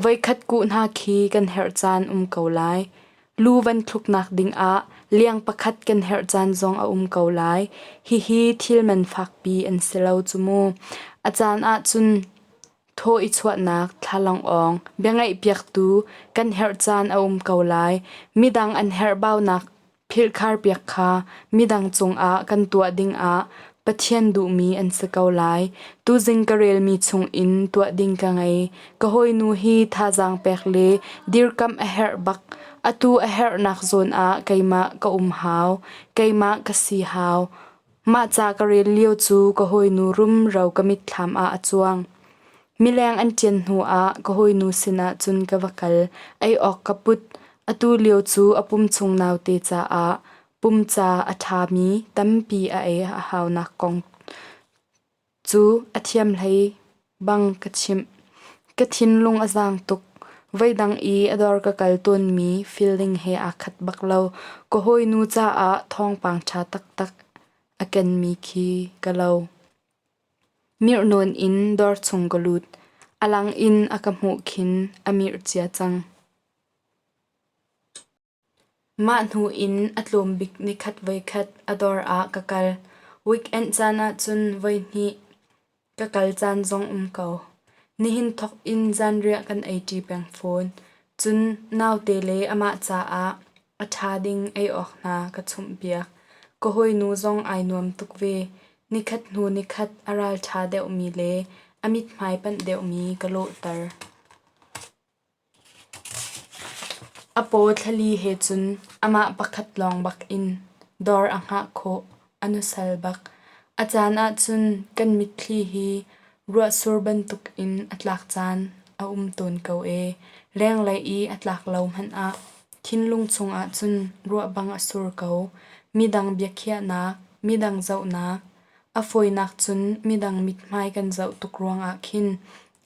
voikhat kuh hna khi kan herh caan um ko lai. Lu van thluknak dingah liang pakhat kan herh caan zong a um ko lai. Hihi thil man fakpi an si lo cu mu. A caan ahcun thaw i chuahnak thlalangawng biangaihpiaktu kan herh caan a um ko lai. Midang an herhbaunak philhkharpiak kha midang cungah kan tuah dingah Pathian duhmi an si ko lai. Tuzing ka relmi chungin tuah ding ka ngei. Ka hawinu hi thazaang pek le dirkamh a herh bak. Atu a herhnak zawn ah keimah ka um hau. Keimah ka si hau. Mah ca ka rel lio cu ka hawinu rumro ka mitthlam ah a cuang. Mileng an ṭian hnu ah ka hawinu sinah cun ka va kal. Ei awk ka put. Atu lio cu a pum chung naute caah pumca a ṭhami tampi a ei a haunak kong cu a thiam hlei bang ka chimh. Ka thinlung a zaang tuk. Voidang i a dawr ka kal tawnmi feeling he aa khat bak lo. Ka hawinu caah thawngpang ṭha taktak a kenmi khi ka lo. Mirh nawn in dawr chung ka lut. A lang in a ka hmuh khin a mirh cia cang. Mah hnu in a tlawm bik nikhat voikhat a dawr ah ka kal. Weekend caan ahcun voihnih ka kal caan zong um ko. Nihin thawk in zanriah kan eiṭi peng fawn. Cun naute le amah caah a ṭha ding ei awk hna ka chumhpiak. Ka hawinu zong ai nuam tuk ve. Nikhat hnu nikhat a ralṭha deuhmi le a mithmai panh deuhmi ka lawhter. A paw thlali he cun amah pakhat lawng bak in dawr a hngah khawh, a nusal bak. A caan ahcun kan mitthli hi ruahsur bantukin a tlak caan a um tawn ko ee. Lenglei i a tlak lo hmanh ah thinlung chungah cun ruah bang a sur ko. Midang biakhiahnak, midang zohnak, a fawinak cun midang mithmai kan zoh tuk ruangah khin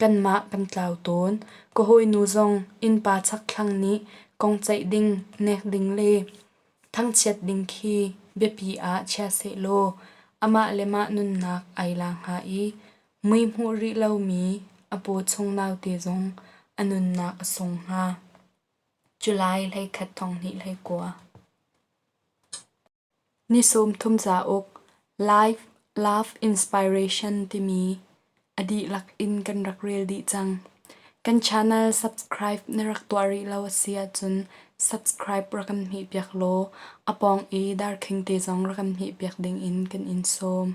Kanmah kan tlau tawn. Ka hawinu zong innpa chakthlang nih kong ceih ding, nek ding le thangchiat ding khi biapi ah chia sehlaw amah le mah nunnak ai la hnga i mui hmuh rih lomi a paw chung naute zong a nunnak a sung hnga. July 11 2029. Ni 30 cauk Life, Love Inspiration timi a dihlak in kan rak rel dih cang. Kan channel subscribe na rak tuah rih lo a si ahcun subscribe rak kan hmehpiak law a pawng i darkhing te zong rak kan hmehpiak ding in kan in sawm.